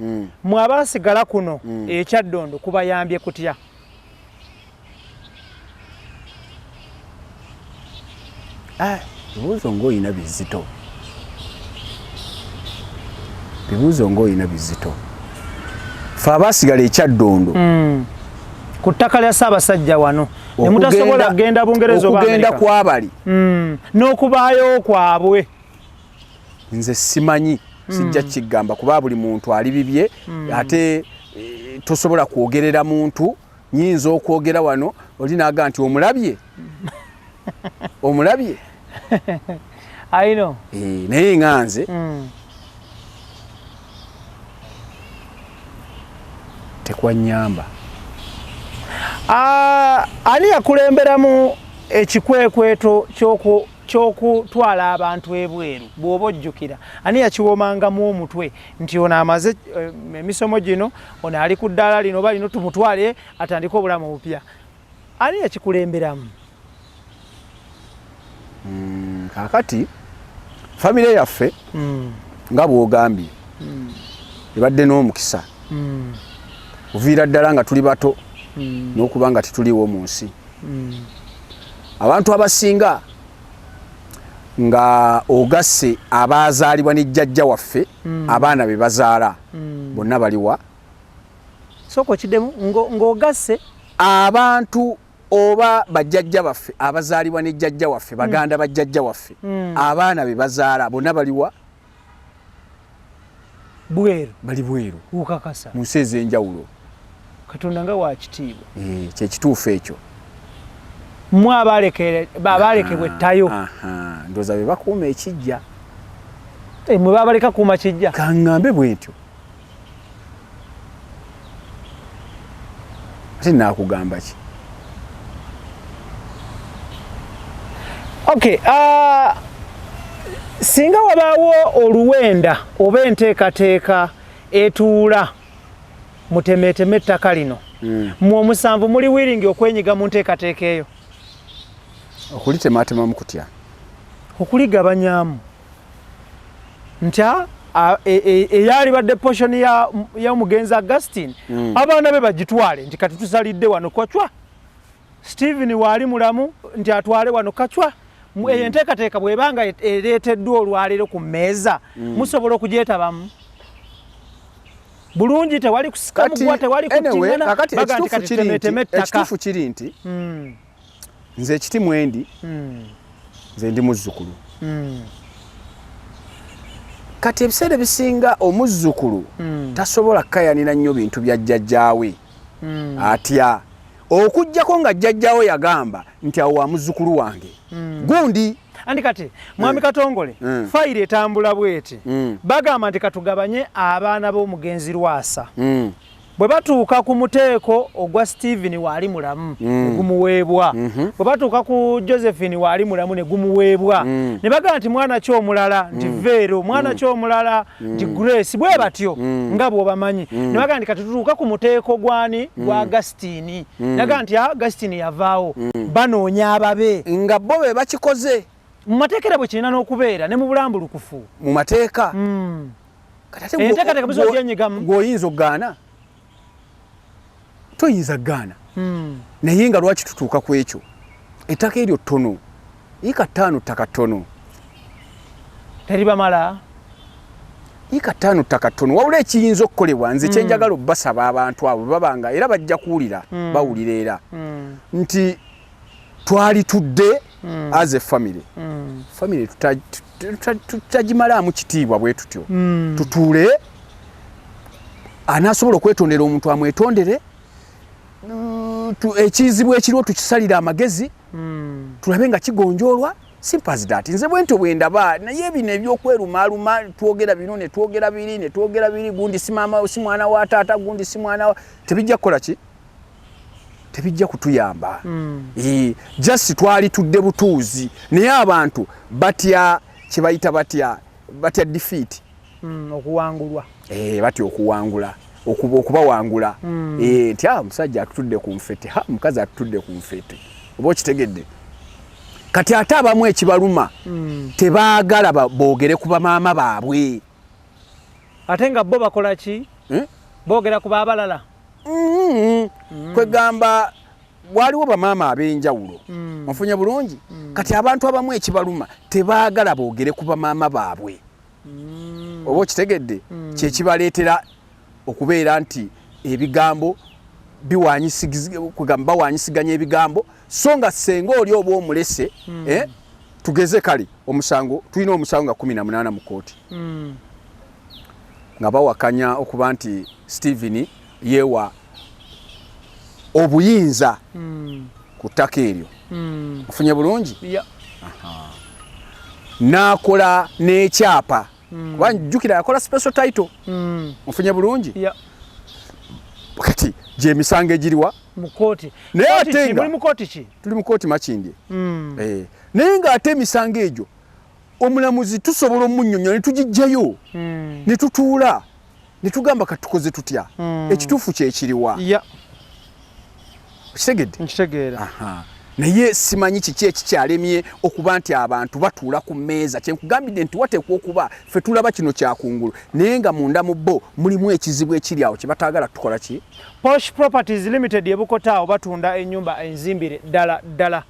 Mwe abaasigala kuno ekyaddondo kubayambye kutya? Bibuuzo ng'olina bizito. Bibuuzo ng'olina bizito. Ffe abaasigala ekyaddondo. Ku ttaka lya Ssaabasajja wano ne mutasobola kugenda Bungereza oba Okugenda Amerika. Kw'abali. N'okubaayo kwabwe. Nze simanyi, sijja kigamba kuba buli muntu ali bibye, ate tosobola kwogerera muntu. Nyinza okwogera wano oli n'aga nti omulabye, omulabye. I know. Naye nga nze tekwanyamba. Ani yakulemberamu ekikwekweto ky'okutwala abantu ebweru? Bw'oba ojjukira, ani yakiwomangamu omutwe nti ono amaze emisomo gino, ono ali ku ddaala lino oba lino, tumutwale atandike obulamu obupya? Ani yakikulemberamu? Kaakati famire yaffe nga bw'ogambye ebadde n'omukisa kuviira ddala nga tuli bato n'okuba nga tetuliiwo mu nsi. Abantu abasinga nga ogasse abazaalibwa ne jjajja waffe, abaana be bazaala bonna baliwa? Sooka okiddemu, ng'ogasse abantu oba bajjajja baffe abazaalibwa ne jjajja waffe, baganda bajjajja waffe, abaana be bazaala bonna baliwa? Bweru. Bali bweru. Ukakasa? Mu nsi ez'enjawulo. Katonda nga wa kitiibwa. Kyekituufu ekyo. Mmwe abalekebwa ettayo. Ndowooza be bakuuma ekijja. Mwe babaleka kuuma kijja. Kaŋŋambe bwe ntyo, ate naakugamba ki? Okay, singa wabaawo oluwenda oba enteekateeka etuula mutemeeteme ettaka lino, mmwe omusanvu muli willing okwenyiga mu nteekateeka eyo? Okulitematemamu kutya? Okuligabanyaamu nti eyalibadde portion y'omugenzi Augustine, abaana be bagitwale nti kati tusalidde wano kwacwa, Stephen waali mulamu nti atwale wano kacwa. Eyo enteekateeka bw'ebanga ereeteddwa olwaleero ku mmeeza, musobola okugyetabamu bulungi, tewali kusika mugwa, tewali kutingana, baga nti kati temeeteme ettaka. Ekituufu kiri nti nze ekiti mwendi, nze ndi muzzukulu. Kati ebiseera ebisinga omuzzukulu tasobola kukayanira nnyo bintu bya jjajjaawe. Atya okuggyako nga jjajjawo yagamba nti awo wa muzzukulu wange gundi. Anti kati mwami Katongole, fayiro etambula bweti. Bagamba nti katugabanye abaana b'omugenzi Lwasa. Bwe batuuka ku muteeko ogwa Stephen waali mulamu, ne gumuweebwa. Bwe batuuka ku Josephine waali mulamu, ne gumuweebwa. Ne bagamba nti mwana ki omulala, nti Veero, mwana ki omulala, nti Grace, bwe batyo nga bw'obamanyi. Ne bagamba nti kati tutuuka ku muteeko gwani, gwa Agustini. Nagamba nti Agustini yavaawo, banoonya ababe. Nga bo be bakikoze. Mu mateeka era bwe kirina n'okubeera ne mu bulambulukufu. Mu mateeka. Kati ate Enteekateeka bisobola gyenyigamu. Gw'oyinza okugaana, toyinza kugaana. Naye nga lwaki tutuuka ku ekyo? Ettaka eryo ttono, yiika 5 ttaka ttono. Teribamala. Yiika 5 ttaka ttono. Wabula ekiyinza okukolebwa, nze kyenjagala obbasaba, abantu abo babanga era bajja kuwulira, bawulira era nti twali tudde as a family, family tutagimalaamu kitiibwa bwe tutyo. Tutuule, anaasobola okwetondera omuntu amwetondere. Ekizibu ekiriwo tukisalire amagezi, tulabe nga kigonjoolwa. Simple as that. Nze bwentyo bwe ndaba. Naye bino ebyokwerumaaluma, twogera bino ne twogera biri ne twogera biri, gundi si maama, si mwana wa taata, gundi si mwana wa, tebijja kukola ki, tebijja kutuyamba. Just twali tudde butuuzi, naye abantu batya kyebayita, batya defeat. Okuwangulwa. Batya okuwangula, okubawangula. Nti omusajja atutudde ku nfete, ha, omukazi atutudde ku nfete, oba okitegedde? Kati ate abamu ekibaluma, tebaagala boogere ku bamaama baabwe. Ate nga bo bakola ki? Eh? Boogera ku baabalala. Kwegamba waliwo bamaama ab'enjawulo. Ofunye bulungi? Kati abantu abamu ekibaluma, tebaagala boogere ku bamaama baabwe. Oba okitegedde? Kyekibaleetera okubeera nti ebigambo kwegamba bawanyisiganya ebigambo, so nga senga oli oba omulese. Tugeze kale omusango, tulina omusango nga 18 mu kooti nga bawakanya okuba nti Stephen yewa obuyinza ku ttaka eryo. Ofunye bulungi? Yeah. N'akola n'ekyapa, kuba njjukira yakola special title. Ofunye bulungi? Yeah. Kati gyemisango egiriwa? Mu kooti. Naye Kooti ate ki? nga Muli mu kooti ki? Tuli mu kooti Makindye. Naye ng'ate emisango egyo omulamuzi tusobola omunnyonnyola ne tugijjayo, ne tutuula ne tugamba kati tukoze tutya, ekituufu kyekiriwa? Okitegedde? Nkitegeera. Aha. Naye simanyi kiki ekikyalemye okuba nti abantu batuula ku mmeeza. Kyenkugambidde nti wateekwa okuba ffe tulaba kino kyakungulu, naye nga munda mu bo mulimu ekizibu ekiri awo kye bataagala tukola ki. Posh Properties Limited ebukotaawo batunda ennyumba enzimbire ddala ddala.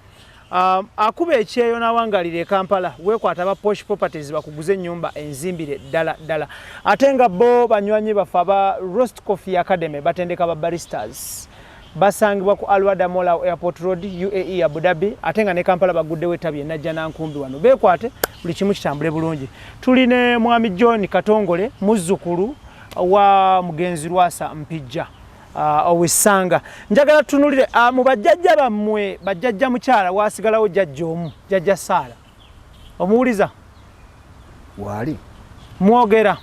Akuba ekyeyo n'awangalira e Kampala, weekwata aba Posh Properties bakuguze ennyumba enzimbire ddala ddala. Ate nga bo banywanyi baffe aba Roast Coffee Academy batendeka ba baristas, basangibwa ku Alwada Mall Airport Road, UAE, Abu Dhabi, ate nga ne Kampala baguddewo ettabi e Najjanankumbi. Wano beekwate buli kimu kitambule bulungi. Tuli ne mwami John Katongole, muzzukulu wa mugenzi Lwasa Mpijja ow'Essanga. Njagala tutunulire mu bajjajja bammwe. Bajjajja mukyala wasigalawo jjajja omu, jjajja Saala. Omuwuliza? Waali. Mwogera?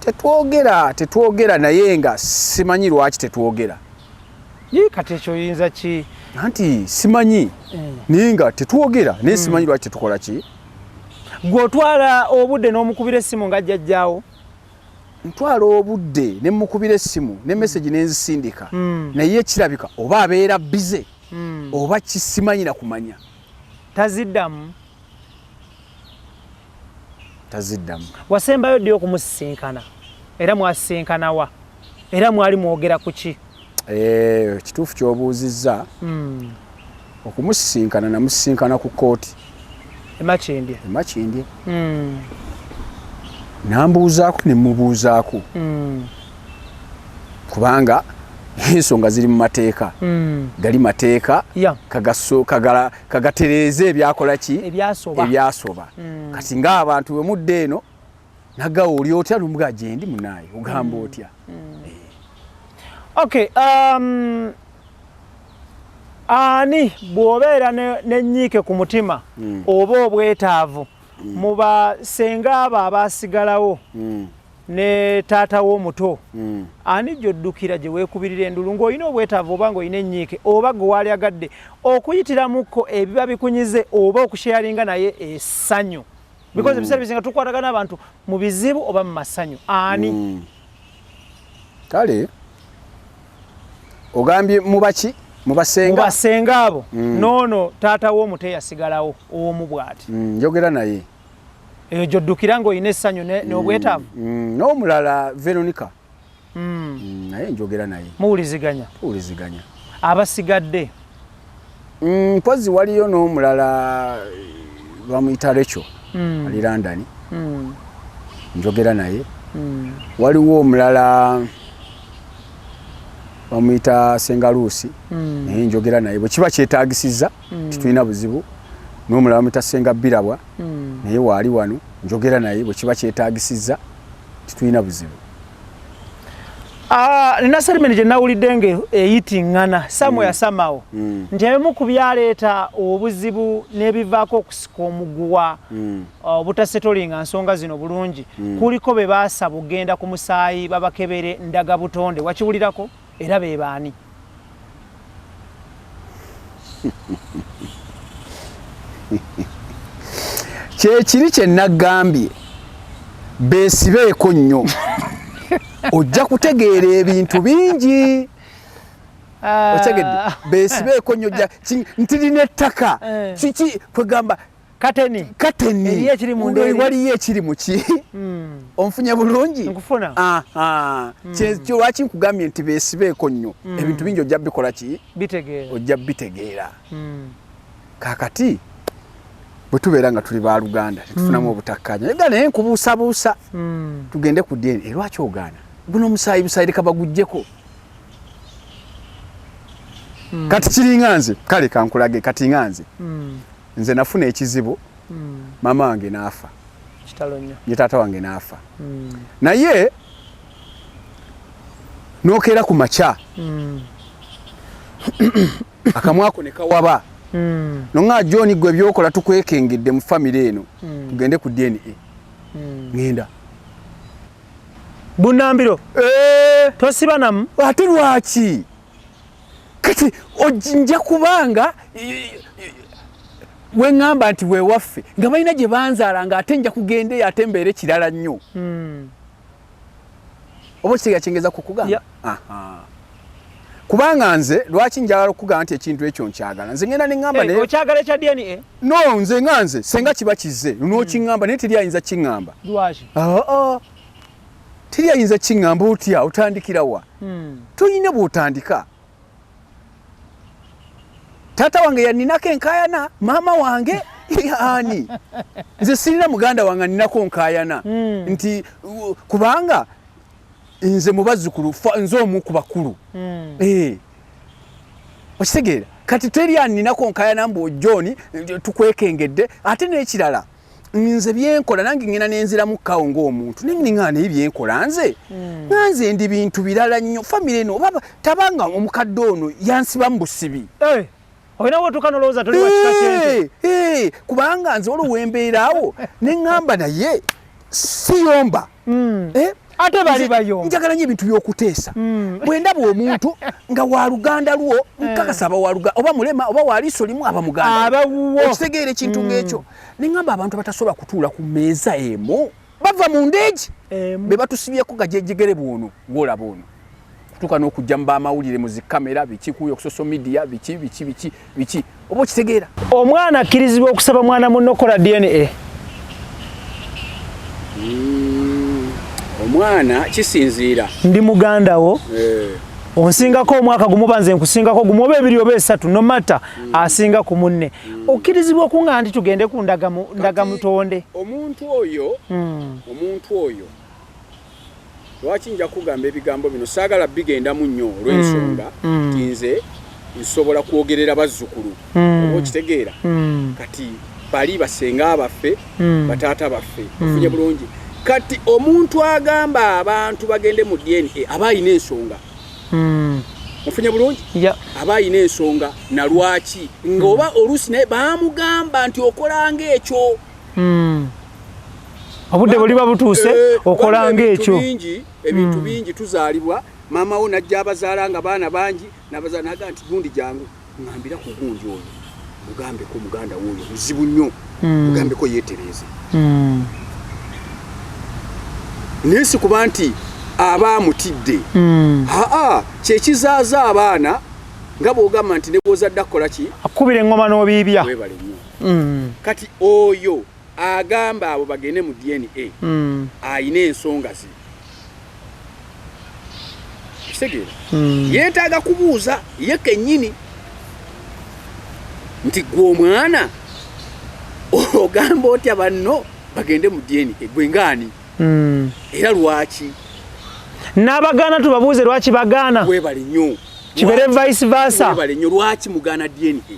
Tetwogera, tetwogera, naye nga simanyi lwaki tetwogera. Ye kati ekyo oyinza ki? Anti simanyi, naye nga tetwogera, naye simanyi lwaki tetukola ki. Gwe otwala obudde n'omukubira essimu nga jjajjaawo? Ntwala obudde ne mukubira essimu ne message nenzisindika, naye kirabika oba abeera busy oba kisimanyi na kumanya. Taziddamu? Taziddamu. Wasembayo ddi okumusisinkana, era mwasisinkanawa, era mwali mwogera ku ki? Kituufu kyobuuzizza. Okumusisinkana, namusisinkana ku kooti. Emakindye? Emakindye. Nambuuzaako ne mubuuzaako, kubanga ensonga ziri mu mateeka. Gali mateeka kagatereeze ebyakola ki, ebyasoba. Ebyasoba. Kati ng'abantu bwe mudda eno nagawa oli otya, nomugaa gyendi munaaye, ogamba otya? Okay, ani bw'obeera n'ennyiike ku mutima oba obwetaavu mu basenga abo abaasigalawo ne taata w'omuto, ani gy'oddukira gye weekubirira endulu ng'olina obwetaavu oba ng'olina ennyiike oba gwe waalyagadde okuyitiramuko ebiba bikunyize oba okusharinga naye essanyu? Because ebiseera bisinga tukwatagana abantu mu bizibu oba mu masanyu. Ani? Kale ogambye mubaki? Mubasenga? Mubasenga abo noono taata w'omuto eyasigalawo omu bw'ati. Njogera naye. Eyo gy'oddukira ng'olina essanyu n'obwetaavu? N'omulala Veronica. Naye njogera naye. Muwuliziganya? Tuwuliziganya. Abasigadde? Mpozi waliyo n'omulala bamuyita Recho, ali London, njogera naye. Waliwo omulala bamuyita Sengaluusi, naye njogera naye bwe kiba kyetaagisizza, titulina buzibu. N'omulala bamuyita Senga Birabwa, naye waali wano, njogera naye bwe kiba kyetaagisizza, titulina buzibu. Ah, nina statement gye nawulidde nga eyitiŋŋana somewhere somehow nti ebimu ku byaleeta obuzibu n'ebivaako okusika omuguwa, obutasettlinga nsonga zino bulungi, kuliko be baasaba okugenda ku musaayi babakebere ndaga butonde. Wakiwulirako? Era be baani? Kyekiri kye naggambye, beesibeeko nnyo, ojja kutegeera ebintu bingi. Otegedde? Beesibeeko nnyo, nti lino ettaka kiki kwegamba kateni. Kateni. Eriyo ekiri munda eri. Waliyo ekiri muki. Onfunye bulungi? Nkufuna. Aha. Lwaki nkugambye nti beesibeeko nnyo, ebintu bingi ojja bikola ki? Bitegeera. Ojja bitegeera. Kakati bwe tubeera nga tuli baluganda tetufunamu obutakkanya ega, naye nkubuusabuusa tugende ku DNA. Lwaki ogaana? Guno omusaayi busaayi, leka baguggyeko. Kati kiringa nze, kale kankulage. Kati nga nze, nze nafuna ekizibu, maama wange n'afa. Kitalo nnyo. Ne taata wange n'afa, naye n'okeera ku makya akamwako ne kawaba, noŋa John, gwe byokola tukwekengedde mu famire eno, tugende ku DNA. Ŋŋenda. Bunambiro tosiba namu. Ate lwaki kati nja kubanga weŋŋamba nti wewaffe nga balina gye banzaala, nga ate nja kugenda eyo ate mbeere kirala nnyo? Oba okitegeera kyengeza kukugamba? Yeah. Aha. Kubanga nze lwaki njagala okugamba nti ekintu ekyo nkyagala, nze ngenda neŋŋamba Eh, naye okyagala ekya DNA? No, nze nga nze senga kiba kizze n'okiŋŋamba, naye teri ayinza kiŋŋamba. Lwaki? Aa, teri ayinza kiŋŋamba. Otya? Otandikira wa? Toyina bw'otandika. Taata wange yaninako enkayana, maama wange ani, nze sirina muganda wange aninako nkayana nti kubanga nze mu bazzukulu nze omu ku bakulu. Eh. Okitegeera? Kati teri aninako nkayana mbu John tukwekengedde. Ate n'ekirala, nze byenkola nange ngenda nenziramu kawo ng'omuntu nenga, naye byenkola nze nga nze ndi bintu birala nnyo. Famire eno oba tabanga omukadde ono yansiba mu busibi. Eh, olina wotuuka nolowooza toli wa kika kyente. Eh, eh, kubanga nze olwo wembeeraawo neŋŋamba naye siyomba. Eh? Ate bali bayomba. Njagala nnyo ebintu by'okuteesa. Bwe ndaba omuntu nga wa luganda lwo, nkakasa aba wa oba mulema oba wa liiso limu, aba muganda. Aba wuwo. Okitegeera ekintu ng'ekyo? Neŋŋamba abantu abatasobola kutuula ku mmeeza emu bava mu ndeegi Emu. be batusibyeko gajejegere bwono gwolaba ono kutuuka n'okujja mu bamawulire, mu zikamera, biki kuyo ku social media, biki biki biki biki, oba okitegeera? Omwana akkirizibwa okusaba mwana munno okukola DNA? Omwana kisinziira. Ndi muganda wo, onsingako omwaka gumu, banze nkusingako gumu oba ebiri oba esatu, no matter, asinga ku munne okkirizibwa okuŋŋa nti tugende ku ndagamutonde? Omuntu oyo lwaki nja kugamba ebigambo bino, saagala bigendamu nnyo olw'ensonga nti nze nsobola kwogerera bazzukulu, oba okitegeera? Kati bali basenga baffe, bataata baffe, ofunye bulungi? Kati omuntu agamba abantu bagende mu DNA aba alina ensonga. Ofunye bulungi? Aba ayina ensonga na lwaki ng'oba oluusi naye baamugamba nti okolanga ekyo. Obudde buliba butuuse okolanga ekyo. Ebintu bingi tuzaalibwa, maama wo najja abazaala nga baana bangi, nabazaala naga nti gundi jangu ŋŋambira ku gundi oyo, mugambeko muganda woyo muzibu nnyo, mugambeko yeetereeze. Naye si kuba nti aba amutidde. Aa, kyekizaaza abaana nga bw'ogamba nti ne bw'ozadde akukola ki? Akubira eŋŋoma n'obiibya. Weebale nnyo. Kati oyo agamba abo bagende mu DNA ayina ensonga ze. Kitegeera? Yeetaaga kubuuza ye kennyini nti gwe omwana ogamba otya banno bagende mu DNA, gwe ngaani? Era lwaki? N'abagaana tubabuuze lwaki bagaana. Weebale nnyo. Kibeere vice versa. Weebale nnyo, lwaki mugaana DNA?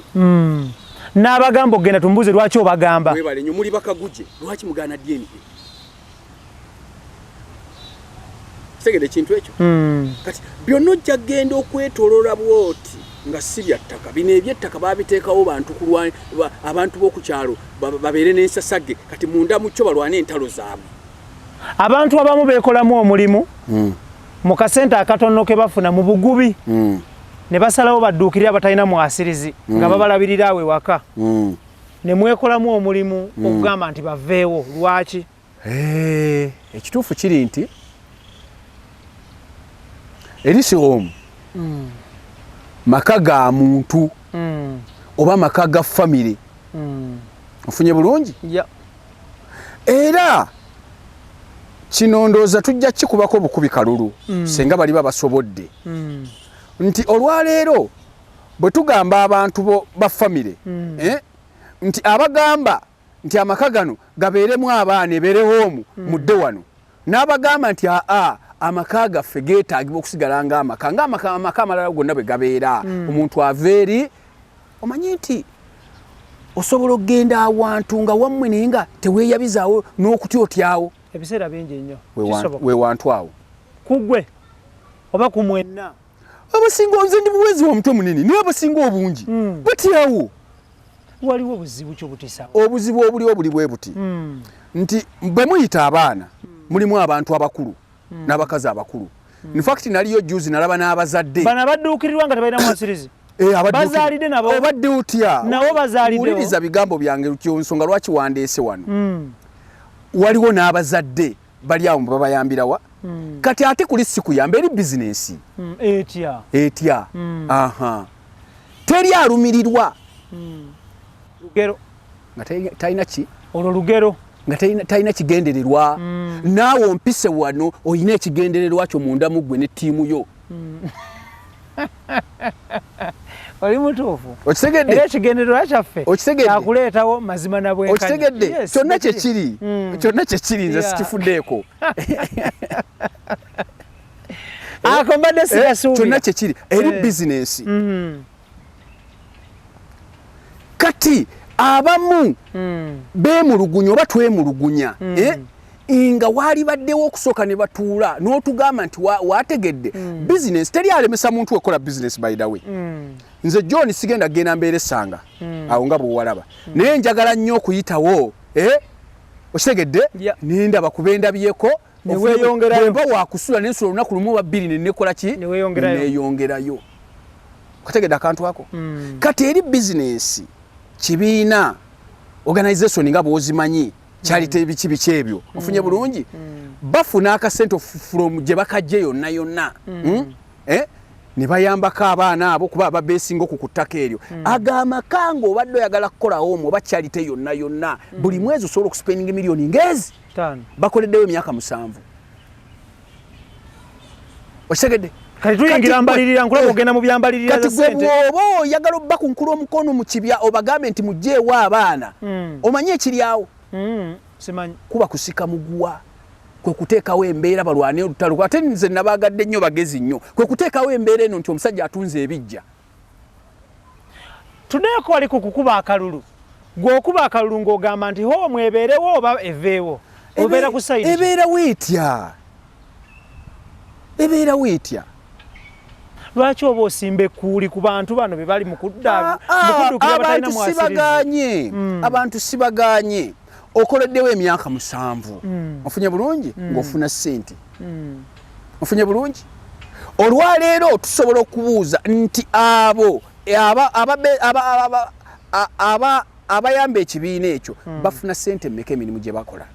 N'abagamba okugenda tumubuuze lwaki obagamba. Weebale nnyo, muli bakaguje, lwaki mugaana DNA? Kitegedde ekintu ekyo? Kati byonna ojja kugenda okwetoloola bw'oti nga si bya ttaka. Bino eby'ettaka baabiteekawo bantu kulwa abantu b'oku kyalo babeere n'ensasage, kati munda mu kyo balwane entalo zaabwe. Abantu abamu beekolamu omulimu mu kasente akatono ke bafuna mu bugubi, ne basalawo badduukirire abatalina mwasirizi nga babalabirira awo ewaka, ne mwekolamu omulimu okugamba nti baveewo. Lwaki? Ekituufu kiri nti erisi home maka ga muntu oba maka ga famire. Ofunye bulungi? Era kino ndowooza tujja kikubako bukubi kalulu, singa baliba basobodde, nti olwaleero bwe tugamba abantu ba famire nti abagamba nti amaka gano gabeeremu abaana ebeere home, mudde wano, n'abagamba nti aa, amaka gaffe geetaagibwa okusigala ng'amaka, ng'amaka amaka amalala gonna bwe gabeera. Omuntu ava eri, omanyi nti osobola okugenda awantu nga wammwe naye nga teweeyabizaawo n'okutya otyawo. Ebiseera bingi nnyo. We wantu awo. Kugwe oba ku mwenna? Abasinga, nze ndi buwezi wa mutwe munene, naye abasinga obungi batyawo. Waliwo obuzibu ki obutiisa? Obuzibu obuliwo buli bwe buti, nti bwe muyita abaana mulimu abantu abakulu n'abakazi abakulu. In fact, naliyo juzi nalaba n'abazadde. Bano abadduukirirwa nga tebalina mwasirizi? Bazaalidde nabo? Obadde otya? Nabo bazaaliddewo? Wuliriza bigambo byange, nsonga lwaki wandeese wano. Waliwo n'abazadde bali awo babayambirawa. Kati ate kuli si kuyamba, eri bizinensi. Etya? Etya? Aha, teri alumirirwa. Lugero. Nga talina ki? Olwo lugero. Nga talina kigendererwa. Naawe ompise wano olina ekigendererwa kyo munda mu ggwe ne ttiimu yo. Oli mutuufu. Okitegedde? Era ekigendererwa kyaffe Okitegedde? kyakuleetawo mazima na bwenkanya. Okitegedde? Yes, kyonna bwe kiri. Kyekiri, kyonna kyekiri, nze sikifuddeeko. Ako mbadde sigasuubira. Kyonna kyekiri, eri bizinensi. Kati abamu beemulugunya oba twemulugunya, nga waali baddewo okusooka ne batuula n'otugamba nti wategedde bizinensi. Teri alemesa muntu wekola bizinensi. By the way, nze John sigenda kugenda mbeera essanga awo nga bwewalaba, naye njagala nnyo okuyitawo, okitegedde? Nendaba kuba endabyeko. Ne weeyongerayo. Bwemba wakusula nensula olunaku lumu oba bbiri nenekola ki? Ne weeyongerayo. Neeyongerayo. Okategedde akantu ako? Kati eri bizinensi, kibiina, organization nga bw'ozimanyi, charity, biki biki ebyo, ofunye bulungi? Bafuna akasente from gye bakajje yonna yonna, Eh? Ne bayambako abaana abo kuba ababeesinga oku ku ttaka eryo. Ago amaka ng'obadde oyagala kukolawo omwo oba charity yonna yonna, buli mwezi osobola okuspendinga emiliyoni ng'ezi 5. Bakoleddewo emyaka 7, okitegedde? Kati tuyingira mbalirira, nkulaba ogenda mu byambalirira Kati za gwe ssente. Bw'oba oyagala obba ku nkula omukono mu kibya obagambe nti mugyewo abaana, omanyi ekiri awo? Simanyi. Kuba kusika muguwa, kwe kuteekawo embeera balwane olutalo. Ate nze nabaagadde nnyo, bagezi nnyo. Kwe kuteekawo embeera eno nti omusajja atunze ebijja. Tuddeeko wali ku kukuba akalulu. Gwe okuba akalulu ng'ogamba nti ho mwebeerewo oba eveewo, obeera ku side ki? Ebeerawo etya? Ebeerawo etya? Lwaki oba osimba ekkuuli ku bantu bano be bali mu ah, ah, kuddukira batalina mwasirizi? Sibaganye mm. Abantu sibaganye, okoleddewo emyaka 7 ofunye bulungi ng'ofuna ssente, ofunye bulungi. Olwaleero tusobola okubuuza nti abo abayamba ekibiina ekyo bafuna ssente mmeka emirimu gye bakola?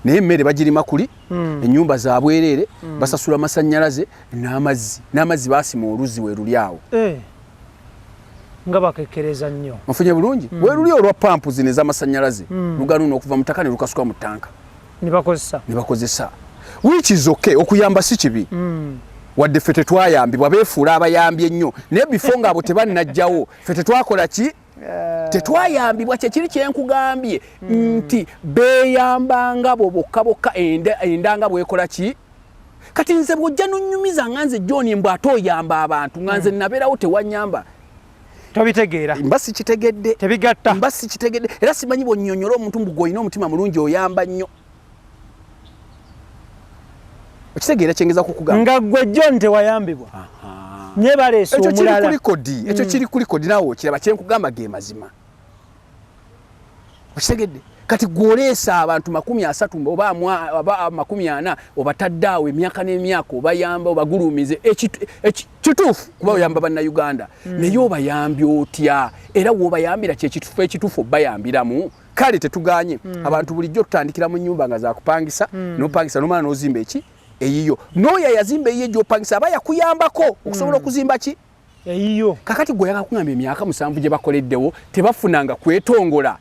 Naye emmere bagirima kuli, ennyumba zabwereere, basasula amasannyalaze n'amazzi, n'amazzi baasima oluzzi weruli awo. Eh. Nga bakekkereza nnyo. Ofunye bulungi? Weruli olwa pampu zino ez'amasannyalaze, luganuuna okuva mu ttaka ne lukasuka mu ttanka. Ne bakozesa. Ne bakozesa, which is okay, okuyamba si kibi. Wadde ffe tetwayambibwa, beefuula abayambi ennyo, naye before ng'abo tebannajjawo, ffe tetwakola ki? Tetwayambibwa. Kyekiri kyenkugambye nti beeyambanga bo bokka bokka, endanga bwekola ki. Kati nze bw'ojja nonnyumiza nga nze John mbw ate oyamba abantu nga nze nabeerawo tewanyamba, Tobitegeera. Mba sikitegedde. Tebigatta. Mba sikitegedde, era simanyi bwonnyonnyola omuntu mbu gw'olina omutima mulungi oyamba nnyo. Okitegeera kyengeza kukugamba? Nga gwe John tewayambibwa, naye baleese Ekyo kiri omulala. Ku record, ekyo kiri ku record, naawe okiraba. Kyenkugamba ge mazima, okitegedde? Kati gwoleesa abantu 30 oba 40, obatadde awo emyaka n'emyaka, obayamba, obagulumize. Kituufu kuba oyamba bannayuganda, naye obayambye otya? Era w'obayambira kyekitufu ekituufu obayambiramu? Kale tetuganye, abantu bulijjo tutandikira mu nyumba nga zakupangisa, nopangisa nomala nozimba eki eyiyo. N'oyo ayazimba eyiye gyopangisa aba yakuyambako okusobola okuzimba ki? Eyiyo. Kakati gwe oyagala kuŋŋamba emyaka 7 gye bakoleddewo tebafunanga kwetongola?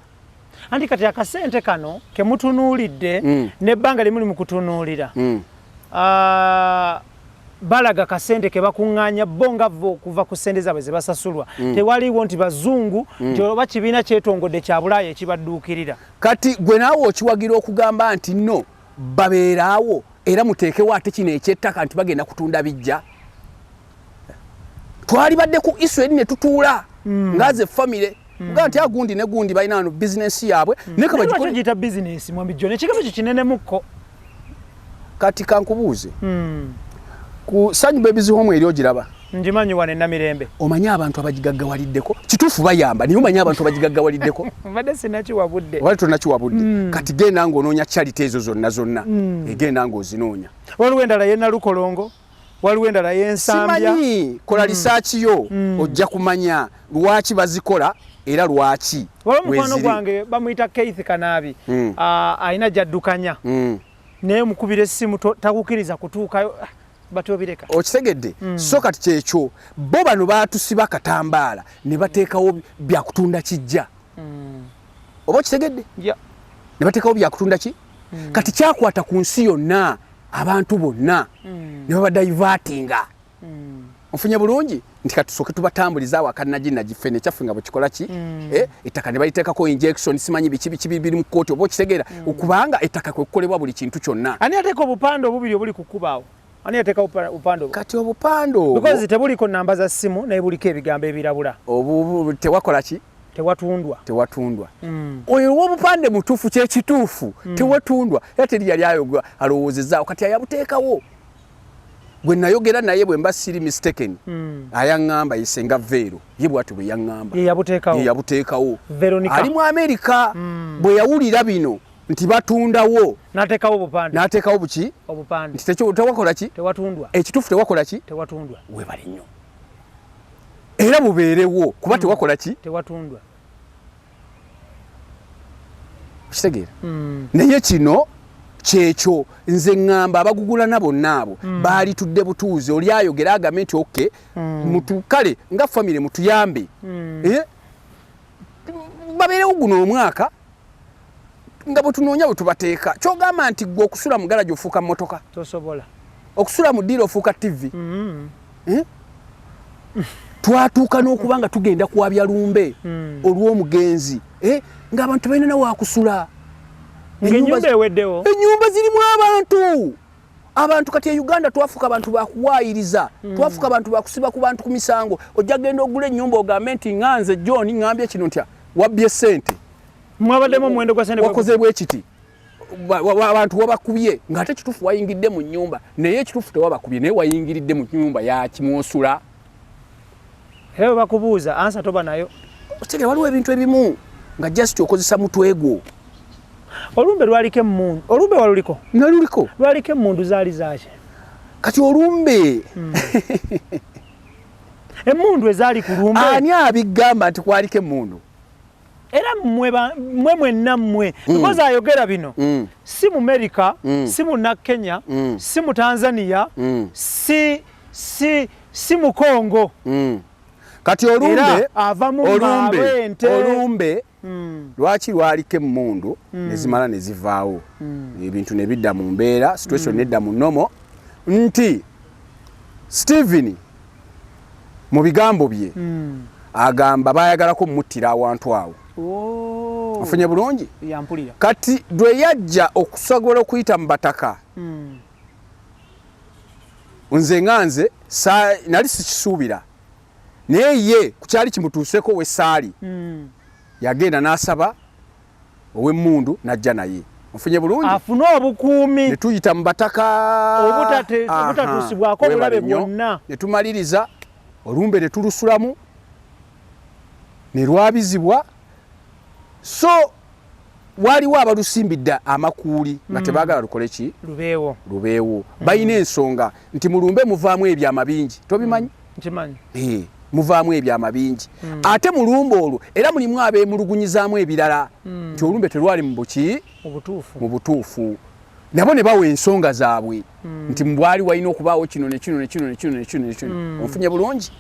Anti kati akasente kano kemutunuulidde n'ebbanga limuli mu kutunuulira, ah, balaga kasente ke bakuŋŋaanya bo nga bo okuva ku ssente zaabwe ze basasulwa. Tewaliiwo nti bazungu nti oba kibiina kyetongodde kya Bulaaya ekibadduukirira. Kati gwe naawe okiwagira okugamba nti no babeeraawo era muteekewo ate kino ekyettaka nti bagenda kutunda bijja? Twalibadde ku issue eri ne tutuula nga ze famire nga nti agundi ne gundi balina wano bizinensi yaabwe, naye ka bagikole. Giyita bizinensi, mwami John, ekigambo ekyo kinenemukko. Kati kankubuuze, ku Sanyu Babies Home eri ogiraba? Ngimanyi, wano enamirembe. Omanyi abantu abagigaggawaliddeko? Kituufu bayamba, naye omanyi abantu abagigaggawaliddeko? Mbadde sinakiwa budde. Wali tonakiwa budde. Kati genda ng'onoonya charity ezo zonna zonna, egenda ng'ozinoonya. Waliwo endala yenalukolongo, waliwo endala yensambya. Simanyi, kola research yo, ojja kumanya lwaki bazikola era lwaki. Waliwo mukwano weeziri. gwange bamuyita Keith Kanaabi. Ah, alina gyaddukanya, naye mukubira essimu takukkiriza kutuukayo. Ah, batobireka. Okitegedde? So kati kyekyo, bo bano batusiba katambaala ne bateekawo byakutunda kijja, oba okitegedde? Yeah. Ne bateekawo byakutunda ki. Kati kyakwata ku nsi yonna, abantu bonna ne babadivertinga. Ofunye bulungi nti katusooke tubatambulize awo akanaginagife nekyaffe nga bwekikola ki, eh, ettaka ne baliteekako injection, simanyi biki biki biri mu kkooti, oba okitegeera? Kubanga ettaka kwe kukolebwa buli kintu kyonna. Ani yateeka obupande obubiri obuli ku kkubaawo? Ani yateeka obupande obwo? Kati obupande obwo Because tebuliko namba za ssimu, naye buliko ebigambo ebirabula. Obu tewakola ki? Tewatundwa. Tewatundwa. Oyo ow'obupande mutuufu, kyekituufu, tewatundwa, era teri yali ayoga alowoozezaawo. Kati ayabuteekawo gwe nayogera naye, bwe mba siri mistaken, ayaŋŋamba ye Senga Veero, ye bwatyo bwe yaŋŋamba. Ye yabuteekawo. Ye yabuteekawo. Veronica. Ali mu Amerika. Bwe yawulira bino nti batundawo, N'ateekawo obupande. N'ateekawo buki? Obupande. Nti tewakola ki? Tewatundwa. Ekituufu tewakola ki? Tewatundwa. Webale nnyo, era bubeerewo kuba tewakola ki? Tewatundwa. Okitegeera? Naye kino kyekyo nze ŋŋamba abagugulana bonna abo baali tudde butuuzi, oli ayogera agambe nti okay, mutu kale nga famire mutuyambe, eh, babeerewo guno omwaka nga bwe tunoonya bwe tubateeka. Kyogamba nti gwe okusula mu garagi ofuuka mmotoka? Tosobola. Okusula mu ddiiro ofuuka TV? Eh? Twatuuka n'okuba nga tugenda kwabya lumbe olw'omugenzi, eh? Ng'abantu balina nawakusula. Ng'ennyumba eweddewo. Ennyumba zirimu abantu. Abantu kati e Uganda twafuuka abantu bakuwaayiriza, twafuuka abantu bakusiba ku bantu ku misango. Ojja genda ogula ennyumba ogambe nti nga nze John ŋŋambye kino ntya, wabbye ssente. Mwabaddemu omuwendo gwa sente. Wakoze bwe kiti. Abantu wabakubye, ng'ate kituufu wayingidde mu nnyumba, naye ekituufu tewabakubye, naye wayingiridde mu nnyumba yakimwosula. Era bwe bakubuuza, answer toba nayo. Otegere, waliwo ebintu ebimu nga just okozesa mutwe gwo. Olumbe lwaliko emmundu? Olumbe waluliko? Naluliko. Lwaliko emmundu? Zaali zaki? Kati olumbe Emmundu ezaali ku lumbe. Ani abigamba nti kwaliko emmundu? Era mmwe mwenna mmwe, because ayogera bino si mu America, si mu Nakenya, si mu Tanzania, si mu Congo. Kati olumbe Era ava mu olumbe Mabente. Olumbe lwaki lwaliko emmundu ne zimala ne zivaawo, ebintu ne bidda mu mbeera, situation nedda mu normal, nti Steven mu bigambo bye agamba bayagalako mumuttira awantu awo. Oh. Ofunye bulungi? Yampulira. Kati lwe yajja okusobola okuyita mu bataka, nze nga nze nali sikisuubira, naye ye ku kyali kimutuuseko wesaali, yagenda n'asaba ow'emmundu n'ajja naye. Ofunye bulungi? Afune obukuumi. Ne tuyita mu bataka. Obutatuusibwako obulabe Weebale nnyo. bwonna. Ne tumaliriza olumbe ne tulusulamu ne lwabizibwa. So waliwo abalusimbidde amakuuli nga tebaagala lukole ki? Lubeewo. Lubeewo. Balina ensonga nti mulumbe muvaamu ebyama bingi, tobimanyi? Nkimanyi. Muvaamu ebyama bingi, ate mulumbe olwo era mulimu abeemulugunyizaamu ebirala nti olumbe terwali mu buki? Mu butuufu. Mu butuufu. Nabo ne bawa ensonga zaabwe nti mubwali walina okubaawo kino ne kino ne kino ne kino ne kino ne kino. Onfunye bulungi?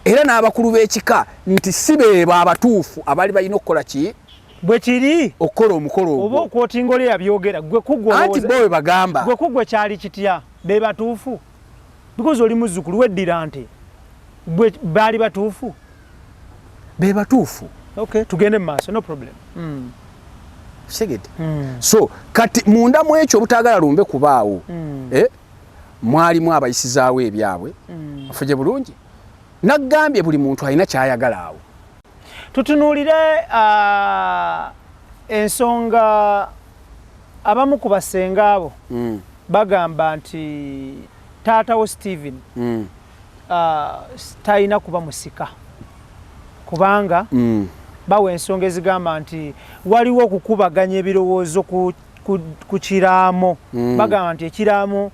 Era n'abakulu b'ekika nti si beebo abatuufu abaali balina okukola ki? Bwe kiri. Okukola omukolo oba ogwo. Okwotinga oli yabyogera gwe kugwe. Anti bo bwe bagamba. Gwe kugwe kyali kitya? Be batuufu? Because oli muzzukulu weddira nti gwe baali batuufu? Be batuufu. Okay, tugende mu maaso, no problem. Kitegedde? So kati munda mu ekyo obutaagala lumbe kubaawo, mwalimu abayisizaawo ebyabwe. Ofunye bulungi? Naggambye buli muntu alina kyayagala awo. Tutunuulire ensonga abamu ku basenga abo bagamba nti taata wo Steven talina kuba musika, kubanga bawa ensonga ezigamba nti waliwo okukubaganya ebirowoozo ku kiraamo. Bagamba nti ekiraamo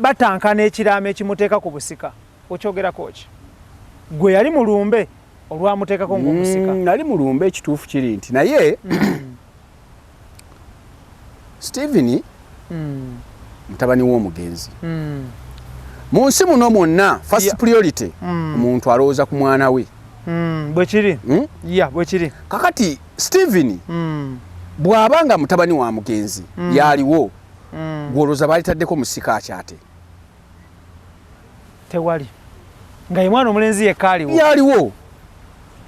batankana ekiraamo ekimuteeka ku busika. Okyogerako ki? Gwe yali mulumbe olwamuteekako ng'omusika? Nali mulumbe, ekituufu kiri nti naye Steven mutabani w'omugenzi. Mu nsi muno mwonna, first priority, omuntu alowooza ku mwana we. Bwe kiri. Ya, bwe kiri. Kakati Steven bw'aba nga mutabani wa mugenzi yaliwo, gwolowooza baalitaddeko musika akyate? Tewali, nga ye mwana omulenzi yekka aliwo. Yaliwo.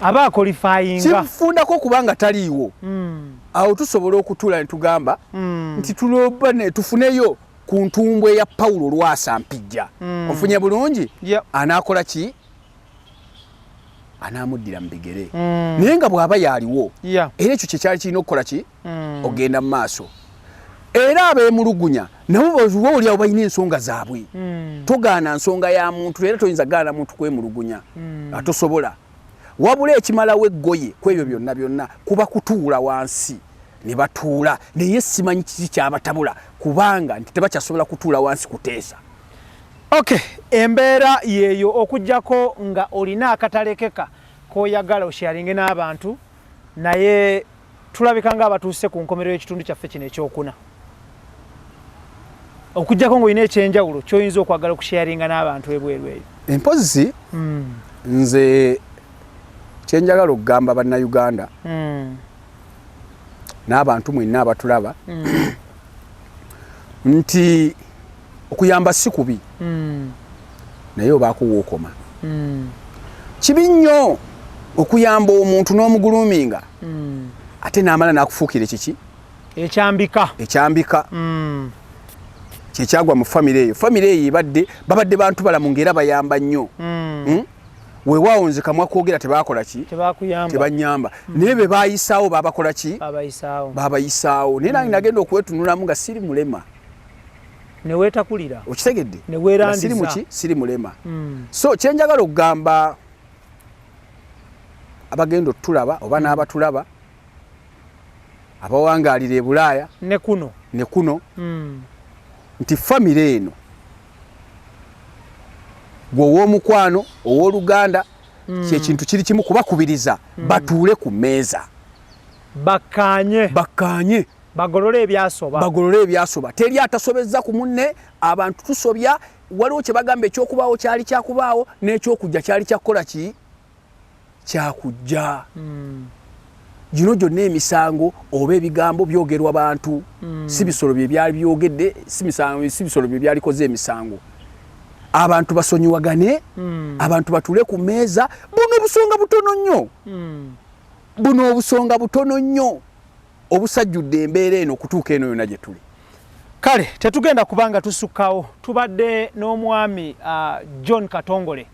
Aba aqualifyinga. Kifundako kubanga taliiwo, awo tusobola okutuula ne tugamba nti tuloba ne tufuneyo ku ntumbwe ya Pawulo Lwasa Mpijja. Ofunye bulungi? Yeah. Anaakola ki? Anaamuddira mu bigere. Naye nga bw'aba yaliwo, era ekyo kyekyali kirina okukola ki? Ogenda mu maaso. Era abeemulugunya nabo boba oliawo balina ensonga zaabwe. Togaana nsonga ya muntu, era toyinza gaana muntu kwemulugunya. Atosobola. Wabula ekimalawo eggoye ku ebyo byonna byonna kuba kutuula wansi ne batuula, naye simanyi kiki kyabatabula, kubanga nti tebakyasobola kutuula wansi kuteesa. Okay, embeera yeeyo, okugjako nga olina akatalekeka k'oyagala osharinge n'abantu, naye tulabika nga abatuuse ku nkomerero y'ekitundu kyaffe kino ekyokuna, okugjako ng'olina ekyenjawulo ky'oyinza okwagala okusharinga n'abantu ebweru eyo. Empozi nze kyenjagala okugamba Bannayuganda n'abantu mwenna abatulaba nti okuyamba si kubi, naye obaako wookoma. Kibi nnyo okuyamba omuntu n'omugroominga, ate n'amala n'akufuukira ekiki? Ekyambika. Ekyambika. Kyekyagwa mu famire eyo. Famire eyo ebadde babadde bantu balamu, ngaera bayamba nnyo. Weewaawo nze kamwa kwogera tebakola ki, tebanyamba, naye be bayisaawo babakola ki, babayisaawo. Naye nange nagenda okwetunulamu nga siri mulema. Neweetakulira. Okitegedde? Neweerandiza. Siri muki, siri mulema. So kyenjagala okugamba abagenda otulaba oba n'abatulaba abawangaalira e Bulaaya ne kuno ne kuno, nti famire eno, gwe ow'omukwano, ow'oluganda, kyekintu kiri kimu, kubakubiriza batuule ku mmeeza. Bakkaanye. Bakkaanye. Bagolole ebyasoba. Bagolole ebyasoba. Teri atasobezza ku munne. Abantu tusobya. Waliwo kye bagamba, ekyokubaawo kyali kyakubaawo, n'ekyokujja kyali kyakukola ki, kyakujja. Gino gyonna emisango oba ebigambo byogerwa bantu, si bisolo bye byali byogedde, si misango, si bisolo bye byalikoze emisango. Abantu basonyiwagane, abantu batuule ku mmeeza. Buno obusonga butono nnyo, buno obusonga butono nnyo obusajjudde embeera eno okutuuka eno yonna gye tuli. Kale tetugenda kubanga tusukkawo. Tubadde n'omwami John Katongole,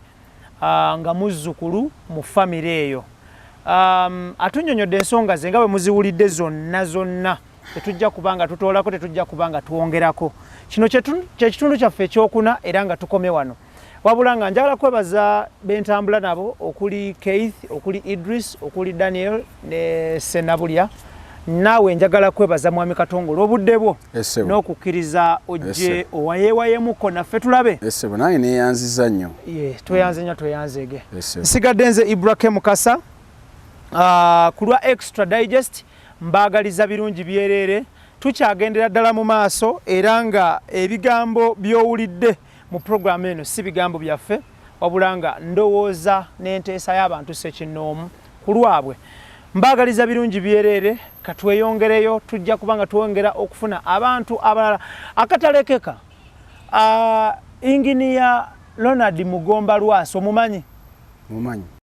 nga muzzukulu mu famire eyo. Atunnyonnyodde ensonga ze nga bwe muziwulidde zonna zonna. Tetujja kubanga tutoolako, tetujja kubanga twongerako. Kino kyekitundu kyaffe ekyokuna era nga tukomye wano, wabula nga njagala kwebaza bentambula nabo, okuli Keith, okuli Idris, okuli Daniel ne Senabulya. Naawe njagala kwebaza, Mwami Katongole, obudde bwo n'okukkiriza ojje owayeewayemuko naffe tulabe. Esebo, nange neyanziza nnyo. Ye, tweyanze nnyo, tweyanzeege. Nsigadde nze Ibrahim Mukasa, ku lwa Extra Digest mbaagaliza birungi byereere. Tukyagendera ddala mu maaso, era nga ebigambo by'owulidde mu puroguramu eno si bigambo byaffe, wabula nga ndowooza n'enteesa y'abantu ssekinnoomu ku lwabwe. Mbaagaliza birungi byereere. Katweyongereyo, tujja kuba nga twongera okufuna abantu abalala akatalekeka. Inginiya Ronald Mugomba Lwasa omumanyi? Mumanyi.